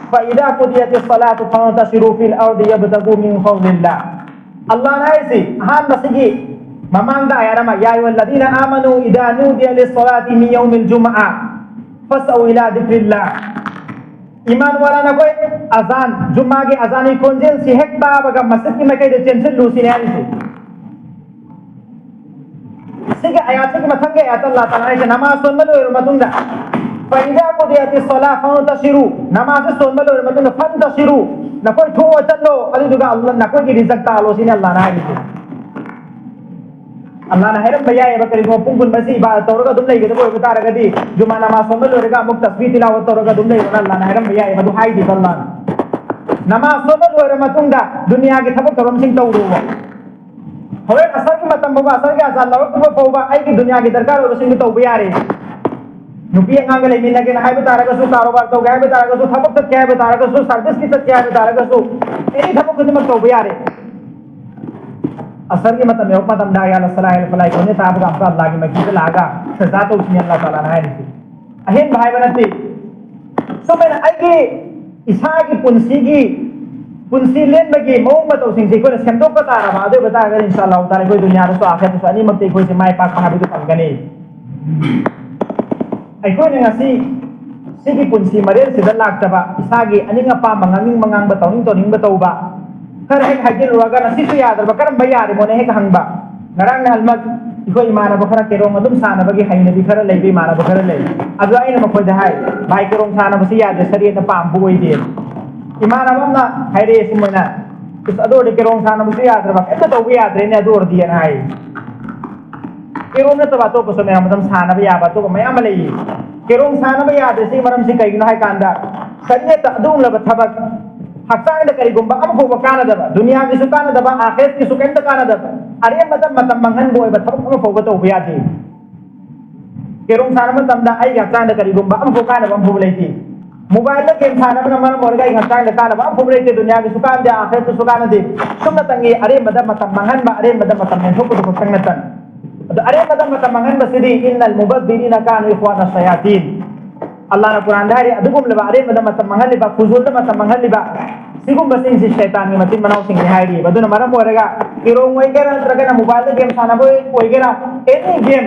فإذا قضيت الصلاة فانتشروا في الأرض وابتغوا من فضل الله. ꯑꯜꯂꯥꯍꯅ ꯍꯥꯏꯔꯤꯁꯤ ꯑꯍꯥꯟꯕꯁꯤꯒꯤ ꯃꯃꯥꯡꯗ ꯑꯥꯌꯥꯠ ꯑꯃ, يا أيها الذين آمنوا إذا نودي للصلاة من يوم الجمعة فاسعوا إلى ذكر الله. ꯏꯃꯥꯟ ꯋꯥꯂꯥ ꯅꯈꯣꯏ ꯑꯖꯥꯟ, ꯖꯨꯝꯃꯥꯒꯤ ꯑꯖꯥꯟꯒꯤ ꯈꯣꯟꯖꯦꯜꯁꯤ ꯍꯦꯛ ꯇꯥꯕꯒ ꯃꯁꯖꯤꯗꯀꯤ ꯃꯥꯏꯀꯩꯗ ꯆꯦꯟꯁꯤꯜꯂꯨ ꯁꯤꯅꯦ ꯍꯥꯏꯔꯤꯁꯦ꯫ ꯁꯤꯒꯤ ꯑꯥꯌꯥꯠꯁꯤꯒꯤ ꯃꯊꯪꯒꯤ ꯑꯥꯌꯥꯠꯇ ꯑꯜꯂꯥꯍ ꯇꯥꯂꯥ ꯍꯥꯏꯁꯦ, ꯅꯃꯥꯖ ꯁꯣꯟꯕ ꯂꯣꯏꯔꯕ ꯃꯇꯨꯡꯗ, فإذا قضيت الصلاة فانتشروا, ꯅꯃꯥꯖꯁꯦ ꯁꯣꯟꯕ ꯂꯣꯏꯔꯕ ꯃꯇꯨꯡꯗ, فانتشروا, ꯅꯈꯣꯏ ꯊꯣꯛꯑ ꯆꯠꯂꯣ, ꯑꯗꯨꯗꯨꯒ ꯑꯜꯂꯥꯍ ꯅꯈꯣꯏꯒꯤ ꯔꯤꯖꯛ ꯇꯥꯜꯂꯣ ꯁꯤꯅꯤ ꯑꯜꯂꯥꯍꯅ ꯍꯥꯏꯔꯤꯁꯦ꯫ ꯑꯜꯂꯥꯍꯅ ꯍꯥꯏꯔꯝꯕ ꯌꯥꯏꯑꯕ, ꯀꯔꯤꯒꯨꯝꯕ ꯄꯨꯡ ꯀꯨꯟꯃꯔꯤ ꯏꯕꯥꯗꯠ ꯇꯧꯔꯒ ꯑꯗꯨꯝ ꯂꯩꯒꯗꯕ ꯑꯣꯏꯕ ꯇꯥꯔꯒꯗꯤ, ꯖꯨꯃꯥ ꯅꯃꯥꯖ ꯁꯣꯟꯕ ꯂꯣꯏꯔꯒ ꯑꯃꯨꯛ ꯇꯁꯕꯤꯍ ꯇꯤꯂꯥꯋꯠ ꯇꯧꯔꯒ ꯑꯗꯨꯝ ꯂꯩꯔꯣꯅ ꯑꯜꯂꯥꯍꯅ ꯍꯥꯏꯔꯝꯕ ꯌꯥꯏꯑꯕ, ꯑꯗꯨ ꯍꯥꯏꯗꯦꯕ ꯑꯜꯂꯥꯍꯅ꯫ ꯅꯃꯥꯖ ꯁꯣꯟꯕ ꯂꯣꯏꯔ ꯃꯇꯨꯡꯗ ꯗꯨꯅꯤꯌꯥꯒꯤ ꯊꯕꯛ ꯊꯧꯔꯝꯁꯤꯡ ꯇꯧꯔꯨꯕ꯫ ꯍꯣꯔꯦꯟ ꯑꯁꯔꯒꯤ ꯃꯇꯝ ꯐꯥꯎꯕ, ꯑꯁꯔꯒꯤ ꯑꯖꯥꯟ ꯂꯧꯔꯛꯇ꯭ꯔꯤꯕ ꯐꯥꯎꯕ ꯑꯩꯒꯤ ꯗꯨꯅꯤꯌꯥꯒꯤ ꯗꯔꯀꯥꯔ ꯑꯣꯏꯕꯁꯤꯡꯗꯨ ꯇꯧꯕ ꯌꯥꯔꯦ꯫ ꯅꯨꯄꯤ ꯑꯉꯥꯡꯒ ꯂꯩꯃꯤꯟꯅꯒꯦꯅ ꯍꯥꯏꯕ ꯇꯥꯔꯒꯁꯨ, ꯀꯥꯔꯣꯕꯥꯔ ꯇꯧꯒꯦ ꯍꯥꯏꯕ ꯇꯥꯔꯒꯁꯨ, ꯊꯕꯛ ꯆꯠꯀꯦ ꯍꯥꯏꯕ ꯇꯥꯔꯒꯁꯨ, ꯁꯥꯔꯚꯤꯁꯀꯤ ꯆꯠꯀꯦ ꯍꯥꯏꯕ ꯇꯥꯔꯒꯁꯨ, ꯑꯦꯅꯤ ꯊꯕꯛ ꯈꯨꯗꯤꯡꯃꯛ ꯇꯧꯕ ꯌꯥꯔꯦ꯫ ꯑꯁꯔꯒꯤ ꯃꯇꯝ ꯌꯧꯔꯛꯄ ꯃꯇꯝꯗ ꯌꯥ ꯂꯁꯂꯥ ꯍꯥꯏꯅ ꯈꯨꯠꯂꯥꯏ ꯈꯣꯟꯖꯦꯜ ꯇꯥꯕꯒ ꯑꯝꯇ ꯑꯜꯂꯥꯍꯒꯤ ꯃꯥꯏꯀꯩꯗ ꯂꯥꯛꯑꯒ ꯁꯖꯗꯥ ꯇꯧꯁꯤꯅꯦ ꯑꯜꯂꯥꯍ ꯇꯥꯂꯥꯅ ꯍꯥꯏꯔꯤꯁꯦ꯫ ꯑꯍꯦꯟꯕ ꯍꯥꯏꯕ ꯅꯠꯇꯦ꯫ ꯁꯨꯃꯥꯏꯅ ꯑꯩꯒꯤ ꯏꯁꯥꯒꯤ ꯄꯨꯟꯁꯤꯒꯤ, ꯄꯨꯟꯁꯤ ꯂꯦꯟꯕꯒꯤ ꯃꯑꯣꯡ ꯃꯇꯧꯁꯤꯡꯁꯦ ꯑꯩꯈꯣꯏꯅ ꯁꯦꯝꯗꯣꯛꯄ ꯇꯥꯔꯕ, ꯑꯗꯨ ꯑꯣꯏꯕ ꯇꯥꯔꯒꯗꯤ ꯏꯟꯁꯥ ꯑꯜꯂꯥꯍ ꯇꯥꯂꯥ ꯑꯩꯈꯣꯏ ꯗꯨꯅꯤꯌꯥꯗꯁꯨ ꯑꯥꯈꯤꯔꯠꯇꯁꯨ ꯑꯅꯤꯃꯛꯇ ꯑꯩꯈꯣꯏꯁꯦ ꯃꯥꯏ ꯄꯥꯛꯄ ꯍꯥꯏꯕꯗꯨ ꯐꯪꯒꯅꯤ꯫ ꯑꯩꯈꯣꯏꯅ ꯉꯁꯤ ꯁꯤꯒꯤ ꯄꯨꯟꯁꯤ ꯃꯔꯦꯜꯁꯤꯗ ꯂꯥꯛꯆꯕ, ꯏꯁꯥꯒꯤ ꯑꯅꯤꯡ ꯑꯄꯥꯝꯕ, ꯉꯥꯡꯅꯤꯡꯕ ꯉꯥꯡꯕ, ꯇꯧꯅꯤꯡ ꯇꯧꯅꯤꯡꯕ ꯇꯧꯕ, ꯈꯔ ꯍꯦꯛ ꯍꯥꯏꯖꯤꯜꯂꯨꯔꯒ ꯉꯁꯤꯁꯨ ꯌꯥꯗ꯭ꯔꯕ, ꯀꯔꯝꯕ ꯌꯥꯔꯤꯃꯣꯅ ꯍꯦꯛ ꯍꯪꯕ꯫ ꯉꯔꯥꯡ ꯅꯍꯥꯟꯃꯛ ꯑꯩꯈꯣꯏ ꯏꯃꯥꯟꯅꯕ ꯈꯔ ꯀꯦꯔꯣꯝ ꯑꯗꯨꯝ ꯁꯥꯟꯅꯕꯒꯤ ꯍꯩꯅꯕꯤ ꯈꯔ ꯂꯩꯕ ꯏꯃꯥꯟꯅꯕ ꯈꯔ ꯂꯩ꯫ ꯑꯗꯣ ꯑꯩꯅ ꯃꯈꯣꯏꯗ ꯍꯥꯏ, "ꯚꯥꯏ, ꯀꯦꯔꯣꯝ ꯁꯥꯟꯅꯕꯁꯤ ꯌꯥꯗꯦ, ꯁꯔꯤꯌꯠꯅ ꯄꯥꯝꯕ ꯑꯣꯏꯗꯦ"꯫ ꯏꯃꯥꯟꯅꯕ ꯑꯃꯅ ꯍꯥꯏꯔꯛꯑꯦ ꯁꯨꯃꯥꯏꯅ, "ꯑꯁ, ꯑꯗꯨ ꯑꯣꯏꯔꯗꯤ ꯀꯦꯔꯣꯝ ꯁꯥꯟꯅꯕꯁꯨ ꯌꯥꯗ꯭ꯔꯕ, ꯀꯩꯝꯇ ꯇꯧꯕ ꯌꯥꯗ꯭ꯔꯦꯅꯦ ꯑꯗꯨ ꯑꯣꯏꯔꯗꯤꯅ" ꯍꯥꯏ꯫ ꯀꯦꯔꯣꯝ ꯅꯠꯇꯕ ꯑꯇꯣꯞꯄꯁꯨ ꯃꯌꯥꯝ ꯑꯗꯨꯝ ꯁꯥꯟꯅꯕ ꯌꯥꯕ ꯑꯇꯣꯞꯄ ꯃꯌꯥꯝ ꯑꯃ ꯂꯩꯌꯦ꯫ ꯀꯦꯔꯣꯝ ꯁꯥꯟꯅꯕ ꯌꯥꯗ꯭ꯔꯤꯁꯤ ꯃꯔꯝꯁꯤ ꯀꯩꯒꯤꯅꯣ ꯍꯥꯏ ꯀꯥꯟꯗ, ꯁꯔꯤꯌꯠꯇ ꯑꯗꯨꯒꯨꯝꯂꯕ ꯊꯕꯛ, ꯍꯛꯆꯥꯡꯗ ꯀꯔꯤꯒꯨꯝꯕ ꯑꯃꯐꯥꯎꯕ ꯀꯥꯟꯅꯗꯕ, ꯗꯨꯅꯤꯌꯥꯒꯤꯁꯨ ꯀꯥꯟꯅꯗꯕ, ꯑꯥꯈꯤꯔꯠꯀꯤꯁꯨ ꯀꯩꯝꯇ ꯀꯥꯟꯅꯗꯕ, ꯑꯔꯦꯝꯕꯗ ꯃꯇꯝ ꯃꯥꯡꯍꯟꯕ ꯑꯣꯏꯕ ꯊꯕꯛ ꯑꯃꯐꯥꯎꯕ ꯇꯧꯕ ꯌꯥꯗꯦ꯫ ꯀꯦꯔꯣꯝ ꯁꯥꯟꯅꯕ ꯃꯇꯝꯗ ꯑꯩꯒꯤ ꯍꯛꯆꯥꯡꯗ ꯀꯔꯤꯒꯨꯝꯕ ꯑꯃꯐꯥꯎ ꯀꯥꯟꯅꯕ ꯑꯃꯐꯥꯎꯕ ꯂꯩꯇꯦ꯫ ꯃꯣꯕꯥꯏꯜꯗ ꯒꯦꯝ ꯁꯥꯟꯅꯕꯅ ꯃꯔꯝ ꯑꯣꯏꯔꯒ ꯑꯩꯒꯤ ꯍꯛꯆꯥꯡꯗ ꯀꯥꯟꯅꯕ ꯑꯃꯐꯥꯎꯕ ꯂꯩꯇꯦ, ꯗꯨꯅꯤꯌꯥꯒꯤꯁꯨ ꯀꯥꯟꯅꯗꯦ, ꯑꯥꯈꯤꯔꯠꯇꯁꯨ ꯀꯥꯟꯅꯗꯦ꯫ ꯁꯨꯝꯅꯇꯪꯒꯤ ꯑꯔꯦꯝꯕꯗ ꯃꯇꯝ ꯃꯥꯡꯍꯟꯕ, ꯑꯔꯦꯝꯕꯗ ꯃꯇꯝ ꯂꯦꯟꯊꯣꯛꯄꯗꯨ ꯈꯛꯇꯪ ꯅꯠꯇꯅ꯫ ꯑꯗꯣ ꯑꯔꯦꯝꯕꯗ ꯃꯇꯝ ꯃꯥꯡꯍꯟꯕꯁꯤꯗꯤ "ꯏꯟꯅꯜ ꯃꯨꯕꯗꯤꯔꯤꯅ ꯀꯥꯅꯨ ꯏꯈ꯭ꯋꯥꯅ ꯁꯌꯥꯇꯤꯟ"꯫ ꯑꯜꯂꯥꯍꯅ ꯀꯨꯔꯥꯟꯗ ꯍꯥꯏꯔꯤ, ꯑꯗꯨꯒꯨꯝꯂꯕ ꯑꯔꯦꯝꯕꯗ ꯃꯇꯝ ꯃꯥꯡꯍꯜꯂꯤꯕ, ꯐꯨꯖꯨꯜꯗ ꯃꯇꯝ ꯃꯥꯡꯍꯜꯂꯤꯕ, ꯁꯤꯒꯨꯝꯕꯁꯤꯡꯁꯤ ꯁꯩꯇꯥꯟꯒꯤ ꯃꯆꯤꯟ ꯃꯅꯥꯎꯁꯤꯡꯅꯤ ꯍꯥꯏꯔꯤꯕ꯫ ꯑꯗꯨꯅ ꯃꯔꯝ ꯑꯣꯏꯔꯒ ꯀꯦꯔꯣꯝ ꯑꯣꯏꯒꯦꯔꯥ, ꯅꯠꯇ꯭ꯔꯒꯅ ꯃꯣꯕꯥꯏꯜꯗ ꯒꯦꯝ ꯁꯥꯟꯅꯕ ꯑꯣꯏꯒꯦꯔꯥ, ꯑꯦꯅꯤ ꯒꯦꯝ,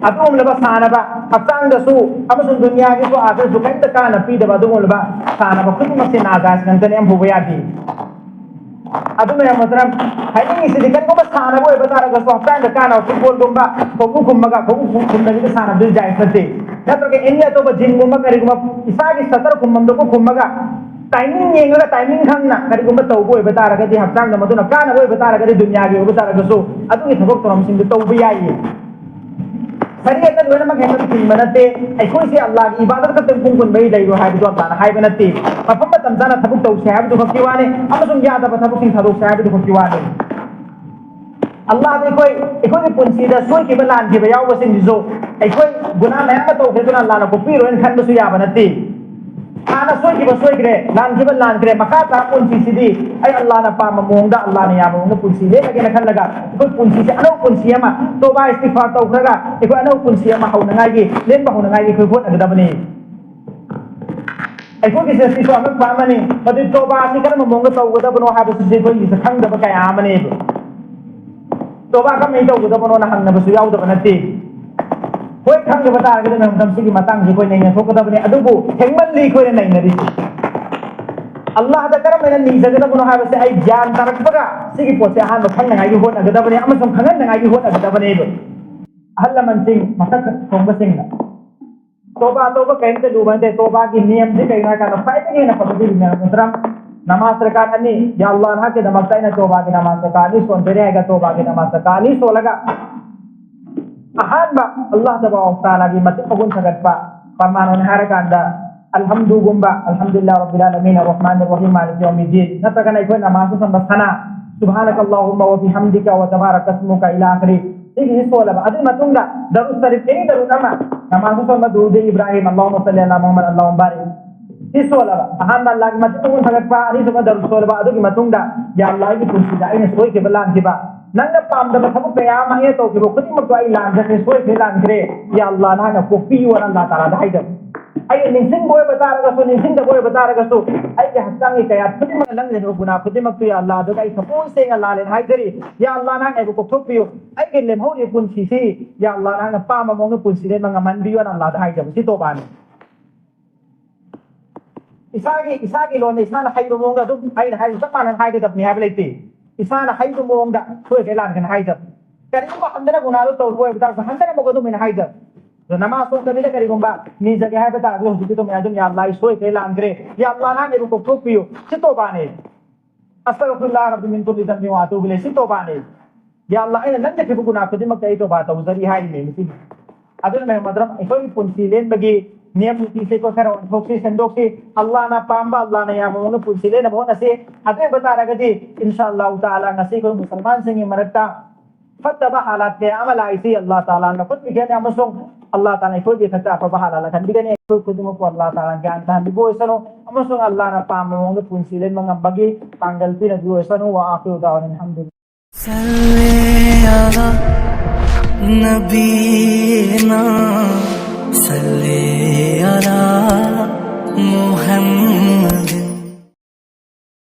ꯑꯗꯨꯒꯨꯝꯂꯕ ꯁꯥꯟꯅꯕ, ꯍꯛꯆꯥꯡꯗꯁꯨ ꯑꯃꯁꯨꯡ ꯗꯨꯅꯤꯌꯥꯒꯤꯁꯨ ꯑꯥꯈꯤꯔꯠꯁꯨ ꯀꯔꯤꯝꯇ ꯀꯥꯟꯅ ꯄꯤꯗꯕ ꯑꯗꯨꯒꯨꯝꯂꯕ ꯁꯥꯟꯅꯕ ꯈꯨꯗꯤꯡꯃꯛꯁꯦ ꯅꯥꯖꯥꯏꯖ ꯉꯥꯛꯇꯅꯤ, ꯑꯃꯐꯥꯎꯕ ꯌꯥꯗꯦ꯫ ꯑꯗꯨꯅ ꯌꯥꯝ ꯃꯇꯝ ꯍꯥꯏꯅꯤꯡꯉꯤꯁꯤꯗꯤ, ꯀꯔꯤꯒꯨꯝꯕ ꯁꯥꯟꯅꯕ ꯑꯣꯏꯕ ꯇꯥꯔꯒꯁꯨ ꯍꯛꯆꯥꯡꯗ ꯀꯥꯟꯅꯕ, ꯐꯨꯠꯕꯣꯜꯒꯨꯝꯕ ꯈꯣꯡꯎꯞ ꯈꯨꯝꯃꯒ ꯈꯣꯡꯎꯞ ꯈꯨꯝꯗꯕꯤꯗ ꯁꯥꯟꯅꯕꯗꯨ ꯖꯥꯏꯖ ꯅꯠꯇꯦ꯫ ꯅꯠꯇ꯭ꯔꯒ ꯑꯦꯅꯤ ꯑꯇꯣꯞꯄ ꯖꯤꯝꯒꯨꯝꯕ ꯀꯔꯤꯒꯨꯝꯕ ꯏꯁꯥꯒꯤ ꯁꯇꯔ ꯈꯨꯝꯐꯝꯗꯨꯕꯨ ꯈꯨꯝꯃꯒ ꯇꯥꯏꯃꯤꯡ ꯌꯦꯡꯉꯒ ꯇꯥꯏꯃꯤꯡ ꯈꯪꯅ ꯀꯔꯤꯒꯨꯝꯕ ꯇꯧꯕ ꯑꯣꯏꯕ ꯇꯥꯔꯒꯗꯤ, ꯍꯛꯆꯥꯡꯗ ꯃꯗꯨꯅ ꯀꯥꯟꯅꯕ ꯑꯣꯏꯕ ꯇꯥꯔꯒꯗꯤ, ꯗꯨꯅꯤꯌꯥꯒꯤ ꯑꯣꯏꯕ ꯇꯥꯔꯒꯁꯨ ꯑꯗꯨꯒꯤ ꯊꯕꯛ ꯊꯧꯔꯝꯁꯤꯡꯗꯨ ꯇꯧꯕ ꯌꯥꯏꯌꯦ꯫ ꯁꯔꯤꯌꯠꯅ ꯂꯣꯏꯅꯃꯛ ꯍꯦꯛꯇ ꯊꯤꯡꯕ ꯅꯠꯇꯦ꯫ ꯑꯩꯈꯣꯏꯁꯦ ꯑꯜꯂꯥꯍꯒꯤ ꯏꯕꯥꯗꯠ ꯈꯛꯇꯪ ꯄꯨꯡ ꯀꯨꯟꯃꯔꯤ ꯂꯩꯔꯣ ꯍꯥꯏꯕꯗꯨ ꯑꯜꯂꯥꯍꯅ ꯍꯥꯏꯕ ꯅꯠꯇꯦ꯫ ꯃꯐꯝ ꯃꯇꯝ ꯆꯥꯅ ꯊꯕꯛ ꯇꯧꯁꯦ ꯍꯥꯏꯕꯗꯨ ꯈꯛꯀꯤ ꯋꯥꯅꯤ, ꯑꯃꯁꯨꯡ ꯌꯥꯗꯕ ꯊꯕꯛꯁꯤꯡ ꯊꯥꯗꯣꯛꯁꯦ ꯍꯥꯏꯕꯗꯨ ꯈꯛꯀꯤ ꯋꯥꯅꯤ꯫ ꯑꯜꯂꯥꯍꯗ ꯑꯩꯈꯣꯏ, ꯑꯩꯈꯣꯏꯒꯤ ꯄꯨꯟꯁꯤꯗ ꯁꯣꯏꯈꯤꯕ ꯂꯥꯟꯈꯤꯕ ꯌꯥꯎꯕꯁꯤꯡꯁꯤꯁꯨ ꯑꯩꯈꯣꯏ ꯒꯨꯅꯥ ꯃꯌꯥꯝ ꯑꯃ ꯇꯧꯈ꯭ꯔꯦ ꯑꯗꯨꯅ ꯑꯜꯂꯥꯍꯅ ꯀꯣꯛꯄꯤꯔꯣꯏꯅ ꯈꯟꯕꯁꯨ ꯌꯥꯕ ꯅꯠꯇꯦ꯫ ꯍꯥꯟꯅ ꯁꯣꯏꯈꯤꯕ ꯁꯣꯏꯈ꯭ꯔꯦ, ꯂꯥꯟꯈꯤꯕ ꯂꯥꯟꯈ꯭ꯔꯦ, ꯃꯈꯥ ꯇꯥꯕ ꯄꯨꯟꯁꯤꯁꯤꯗꯤ ꯑꯩ ꯑꯜꯂꯥꯍꯅ ꯄꯥꯝꯕ ꯃꯑꯣꯡꯗ, ꯑꯜꯂꯥꯍꯅ ꯌꯥꯕ ꯃꯑꯣꯡꯗ ꯄꯨꯟꯁꯤ ꯂꯦꯜꯂꯒꯦꯅ ꯈꯜꯂꯒ ꯑꯩꯈꯣꯏ ꯄꯨꯟꯁꯤꯁꯦ ꯑꯅꯧꯕ ꯄꯨꯟꯁꯤ ꯑꯃ, ꯇꯣꯕꯥ ꯏꯁꯇꯤꯐꯥꯔ ꯇꯧꯈ꯭ꯔꯒ ꯑꯩꯈꯣꯏ ꯑꯅꯧꯕ ꯄꯨꯟꯁꯤ ꯑꯃ ꯍꯧꯅꯉꯥꯏꯒꯤ, ꯂꯦꯟꯕ ꯍꯧꯅꯉꯥꯏꯒꯤ ꯑꯩꯈꯣꯏ ꯍꯣꯠꯅꯒꯗꯕꯅꯤ꯫ ꯑꯩꯈꯣꯏꯒꯤ ꯁꯤꯗꯁꯨ ꯑꯉꯛꯄ ꯑꯃꯅꯤ꯫ ꯃꯗꯨ ꯇꯣꯕꯥ ꯑꯁꯤ ꯀꯔꯝꯕ ꯃꯑꯣꯡꯗ ꯇꯧꯒꯗꯕꯅꯣ ꯍꯥꯏꯕꯁꯤꯁꯨ ꯑꯩꯈꯣꯏꯒꯤꯁꯨ ꯈꯪꯗꯕ ꯀꯌꯥ ꯑꯃꯅꯦꯕ꯫ ꯇꯣꯕꯥ ꯀꯔꯝꯍꯥꯏꯅ ꯇꯧꯒꯗꯕꯅꯣꯅ ꯍꯪꯅꯕꯁꯨ ꯌꯥꯎꯗꯕ ꯅꯠꯇꯦ꯫ ꯍꯣꯏ, ꯈꯪꯗꯕ ꯇꯥꯔꯒꯗꯤ ꯃꯇꯝ ꯁꯤꯒꯤ ꯃꯇꯥꯡꯁꯤ ꯑꯩꯈꯣꯏ ꯅꯩꯅ ꯊꯣꯛꯀꯗꯕꯅꯤ꯫ ꯑꯗꯨꯕꯨ ꯊꯦꯡꯃꯜꯂꯤ ꯑꯩꯈꯣꯏꯅ ꯅꯩꯅꯔꯤꯁꯦ꯫ ꯑꯜꯂꯥꯍꯗ ꯀꯔꯝꯍꯥꯏꯅ ꯅꯤꯖꯒꯗꯕꯅꯣ ꯍꯥꯏꯕꯁꯦ ꯑꯩ ꯒ꯭ꯌꯥꯟ ꯇꯥꯔꯛꯄꯒ ꯁꯤꯒꯤ ꯄꯣꯠꯁꯦ ꯑꯍꯥꯟꯕ ꯈꯪꯅꯉꯥꯏꯒꯤ ꯍꯣꯠꯅꯒꯗꯕꯅꯤ ꯑꯃꯁꯨꯡ ꯈꯪꯍꯟꯅꯉꯥꯏꯒꯤ ꯍꯣꯠꯅꯒꯗꯕꯅꯦꯕ꯫ ꯑꯍꯜ ꯂꯃꯟꯁꯤꯡ, ꯃꯊꯛ ꯊꯣꯡꯕꯁꯤꯡꯅ ꯇꯣꯕꯥ ꯇꯧꯕ ꯀꯔꯤꯝꯇ ꯂꯨꯕ ꯅꯠꯇꯦ꯫ ꯇꯣꯕꯥꯒꯤ ꯅꯤꯌꯝꯁꯤ ꯀꯩꯅꯣ ꯍꯥꯏ ꯀꯥꯟꯗ ꯈ꯭ꯋꯥꯏꯗꯒꯤ ꯍꯦꯟꯅ ꯐꯕꯗꯤ ꯅꯃꯥꯖ ꯔꯀꯥꯠ ꯑꯅꯤ, "ꯌꯥ ꯑꯜꯂꯥꯍ, ꯅꯍꯥꯛꯀꯤꯗꯃꯛꯇ ꯑꯩꯅ ꯇꯣꯕꯥꯒꯤ ꯅꯃꯥꯖ ꯔꯀꯥꯠ ꯑꯅꯤ ꯁꯣꯟꯖꯔꯤ" ꯍꯥꯏꯔꯒ ꯇꯣꯕꯥꯒꯤ ꯅꯃꯥꯖ ꯔꯀꯥꯠ ꯑꯅꯤ ꯁꯣꯜꯂꯒ ꯑꯍꯥꯟꯕ ꯑꯜꯂꯥꯍ ꯇꯕꯥꯔꯛ ꯇꯥꯂꯥꯒꯤ ꯃꯇꯤꯛ ꯃꯒꯨꯟ ꯊꯥꯒꯠꯄ ꯄꯔꯃꯥꯟ ꯑꯣꯏꯅ ꯍꯥꯏꯔꯀꯥꯟꯗ, ꯑꯜꯍꯝꯗꯨꯒꯨꯝꯕ, "ꯑꯜꯍꯝꯗꯨꯂꯤꯜꯂꯥꯍ ꯔꯕꯤꯜ ꯑꯥꯂꯃꯤꯟ, ꯑꯔꯔꯍꯃꯥꯅꯤꯔ ꯔꯍꯤꯝ, ꯃꯥꯂꯤꯀꯤ ꯌꯧꯃꯤꯗꯗꯤꯟ", ꯅꯠꯇ꯭ꯔꯒꯅ ꯑꯩꯈꯣꯏ ꯅꯃꯥꯖꯇ ꯁꯣꯟꯕ ꯁꯅꯥ, "ꯁꯨꯕꯍꯥꯅꯀꯜꯂꯥꯍꯨꯝꯃ ꯋ ꯕꯤꯍꯝꯗꯤꯀ ꯋ ꯇꯕꯥꯔꯛ ꯏꯁꯃꯨꯀ" ꯏꯂꯥ ꯑꯈꯤꯔꯤ꯫ ꯁꯤꯒꯤꯁꯤ ꯁꯣꯜꯂꯕ, ꯑꯗꯨꯒꯤ ꯃꯇꯨꯡꯗ ꯗꯔꯨꯗ ꯁꯔꯤꯐ, ꯑꯦꯅꯤ ꯗꯔꯨꯗ ꯑꯃ, ꯅꯃꯥꯖꯇ ꯁꯣꯟꯕ ꯗꯔꯨꯗ ꯏꯕ꯭ꯔꯥꯍꯤꯝ, "ꯑꯜꯂꯥꯍꯨꯝꯃ ꯁꯜꯂꯤ ꯑꯂꯥ ꯃꯨꯍꯝꯃꯗ", "ꯑꯜꯂꯥꯍꯨꯝꯃ ꯕꯥꯔꯤꯛ", ꯁꯤ ꯁꯣꯜꯂꯕ꯫ ꯑꯍꯥꯟꯕ ꯑꯜꯂꯥꯍꯒꯤ ꯃꯇꯤꯛ ꯃꯒꯨꯟ ꯊꯥꯒꯠꯄ, ꯑꯅꯤꯁꯨꯕ ꯗꯔꯨꯗ ꯁꯣꯜꯂꯕ, ꯑꯗꯨꯒꯤ ꯃꯇꯨꯡꯗ, "ꯌꯥ ꯑꯜꯂꯥꯍ, ꯑꯩꯒꯤ ꯄꯨꯟꯁꯤꯗ ꯑꯩꯅ ꯁꯣꯏꯈꯤꯕ ꯂꯥꯟꯈꯤꯕ, ꯅꯪꯅ ꯄꯥꯝꯗꯕ ꯊꯕꯛ ꯀꯌꯥ ꯑꯃ ꯑꯩꯅ ꯇꯧꯈꯤꯕ ꯈꯨꯗꯤꯡꯃꯛꯇꯣ ꯑꯩ ꯂꯥꯟꯖꯈ꯭ꯔꯦ, ꯁꯣꯏꯈ꯭ꯔꯦ, ꯂꯥꯟꯈ꯭ꯔꯦ꯫ ꯌꯥ ꯑꯜꯂꯥꯍ, ꯅꯍꯥꯛꯅ ꯀꯣꯛꯄꯤꯌꯨꯅ ꯑꯜꯂꯥꯍ ꯇꯥꯂꯥꯗ ꯍꯥꯏꯖꯕ꯫ ꯑꯩꯅ ꯅꯤꯡꯁꯤꯡꯕ ꯑꯣꯏꯕ ꯇꯥꯔꯒꯁꯨ, ꯅꯤꯡꯁꯤꯡꯗꯕ ꯑꯣꯏꯕ ꯇꯥꯔꯒꯁꯨ, ꯑꯩꯒꯤ ꯍꯛꯆꯥꯡꯒꯤ ꯀꯌꯥꯠ ꯈꯨꯗꯤꯡꯃꯛ, ꯅꯪ ꯂꯩꯔꯤꯕ ꯒꯨꯅꯥ ꯈꯨꯗꯤꯡꯃꯛꯇꯨ, ꯌꯥ ꯑꯜꯂꯥꯍ, ꯑꯗꯨꯒ ꯑꯩ ꯊꯃꯣꯏ ꯁꯦꯡꯅ ꯂꯥꯜꯂꯦꯅ ꯍꯥꯏꯖꯔꯤ꯫ ꯌꯥ ꯑꯜꯂꯥꯍ, ꯅꯍꯥꯛꯅ ꯑꯩꯕꯨ ꯀꯣꯛꯊꯣꯛꯄꯤꯌꯨ꯫ ꯑꯩꯒꯤ ꯂꯦꯝꯍꯧꯔꯤꯕ ꯄꯨꯟꯁꯤꯁꯤ, ꯌꯥ ꯑꯜꯂꯥꯍ, ꯅꯍꯥꯛꯅ ꯄꯥꯝꯕ ꯃꯑꯣꯡꯗ ꯄꯨꯟꯁꯤ ꯂꯦꯟꯕ ꯉꯝꯍꯟꯕꯤꯌꯨꯅ ꯑꯜꯂꯥꯍꯗ ꯍꯥꯏꯖꯕ꯫ ꯁꯤ ꯇꯣꯕꯥꯅꯤ꯫ ꯏꯁꯥꯒꯤ, ꯏꯁꯥꯒꯤ ꯂꯣꯟꯗ ꯏꯁꯥꯅ ꯍꯩꯕ ꯃꯑꯣꯡꯗ ꯑꯗꯨꯝ ꯑꯩꯅ ꯍꯥꯏꯔꯤꯕ ꯆꯞ ꯃꯥꯟꯅꯅ ꯍꯥꯏꯒꯗꯕꯅꯤ ꯍꯥꯏꯕ ꯂꯩꯇꯦ꯫ ꯏꯁꯥꯅ ꯍꯩꯕ ꯃꯑꯣꯡꯗ ꯁꯣꯏꯈ꯭ꯔꯦ ꯂꯥꯟꯈ꯭ꯔꯦꯅ ꯍꯥꯏꯗꯕ꯫ ꯀꯔꯤꯒꯨꯝꯕ ꯍꯟꯗꯅ ꯒꯨꯅꯥꯗꯣ ꯇꯧꯔꯨꯕ ꯑꯣꯏꯕ ꯇꯥꯔꯁꯨ, ꯍꯟꯗꯅ ꯑꯃꯨꯛ ꯑꯗꯨꯝ ꯑꯩꯅ ꯍꯥꯏꯗꯕ꯫ ꯑꯗꯣ ꯅꯃꯥꯖ ꯁꯣꯟꯗꯕꯤꯗ ꯀꯔꯤꯒꯨꯝꯕ ꯅꯤꯖꯒꯦ ꯍꯥꯏꯕ ꯇꯥꯔꯒꯗꯤ, ꯍꯧꯖꯤꯛꯀꯤ ꯑꯗꯨꯝ ꯑꯗꯨꯝ, "ꯌꯥ ꯑꯜꯂꯥꯍ, ꯑꯩ ꯁꯣꯏꯈ꯭ꯔꯦ, ꯂꯥꯟꯈ꯭ꯔꯦ꯫ ꯌꯥ ꯑꯜꯂꯥꯍ, ꯅꯍꯥꯛꯅ ꯑꯩꯕꯨ ꯀꯣꯛꯊꯣꯛꯄꯤꯌꯨ"꯫ ꯁꯤ ꯇꯣꯕꯥꯅꯦ꯫ "ꯑꯁꯇꯒꯐꯤꯔꯨꯜꯂꯥꯍ ꯔꯕꯤ ꯃꯤꯟ ꯀꯨꯜꯂꯤ ꯖꯝꯕꯤꯟ ꯋ ꯑꯇꯨꯕꯨ ꯏꯂꯩꯍ"꯫ ꯁꯤ ꯇꯣꯕꯥꯅꯦ꯫ "ꯌꯥ ꯑꯜꯂꯥꯍ, ꯑꯩꯅ ꯅꯪꯗ ꯊꯤꯕ ꯒꯨꯅꯥ ꯈꯨꯗꯤꯡꯃꯛꯇ ꯑꯩ ꯇꯣꯕꯥ ꯇꯧꯖꯔꯤ" ꯍꯥꯏꯔꯤꯅꯦ ꯃꯁꯤꯗꯤ꯫ ꯑꯗꯨꯅ ꯃꯌꯥꯝ ꯃꯗ꯭ꯔꯝ ꯑꯩꯈꯣꯏꯒꯤ ꯄꯨꯟꯁꯤ ꯂꯦꯟꯕꯒꯤ ꯅꯤꯌꯝ ꯅꯤꯇꯤꯁꯦ ꯑꯩꯈꯣꯏ ꯈꯔ ꯑꯣꯟꯊꯣꯛꯁꯤ, ꯁꯦꯝꯗꯣꯛꯁꯤ꯫ ꯑꯜꯂꯥꯍꯅ ꯄꯥꯝꯕ, ꯑꯜꯂꯥꯍꯅ ꯌꯥꯕ ꯃꯑꯣꯡꯗ ꯄꯨꯟꯁꯤ ꯂꯦꯟꯅꯕ ꯍꯣꯠꯅꯁꯤ꯫ ꯑꯗꯨ ꯑꯣꯏꯕ ꯇꯥꯔꯒꯗꯤ, ꯏꯟꯁꯥ ꯑꯜꯂꯥꯍ ꯇꯥꯂꯥ, ꯉꯁꯤ ꯑꯩꯈꯣꯏ ꯃꯨꯁꯜꯃꯥꯟꯁꯤꯡꯒꯤ ꯃꯔꯛꯇ ꯐꯠꯇꯕ ꯍꯥꯂꯥꯠ ꯀꯌꯥ ꯑꯃ ꯂꯥꯛꯏꯁꯤ ꯑꯜꯂꯥꯍ ꯇꯥꯂꯥꯅ ꯂꯧꯈꯠꯄꯤꯒꯅꯤ ꯑꯃꯁꯨꯡ ꯑꯜꯂꯥꯍ ꯇꯥꯂꯥ ꯑꯩꯈꯣꯏꯒꯤ ꯈꯛꯇ ꯑꯐꯕ ꯍꯥꯂꯥꯠ ꯂꯥꯛꯍꯟꯕꯤꯒꯅꯤ꯫ ꯑꯩꯈꯣꯏ ꯈꯨꯗꯤꯡꯃꯛꯄꯨ ꯑꯜꯂꯥꯍ ꯇꯥꯂꯥꯅ ꯒ꯭ꯌꯥꯟ ꯇꯥꯍꯟꯕꯤꯕ ꯑꯣꯏꯁꯅꯨ ꯑꯃꯁꯨꯡ ꯑꯜꯂꯥꯍꯅ ꯄꯥꯝꯕ ꯃꯑꯣꯡꯗ ꯄꯨꯟꯁꯤ ꯂꯦꯟꯕ ꯉꯝꯕꯒꯤ ꯄꯥꯡꯒꯜ ꯄꯤꯅꯕꯤꯕ ꯑꯣꯏꯁꯅꯨ꯫ ꯋꯥ ꯑꯈꯤꯔꯨ ꯗꯥꯋꯥꯅꯥ ꯑꯜꯍꯝꯗꯨꯂꯤꯜꯂꯥꯍ꯫ صل على نبينا، صل على محمد۔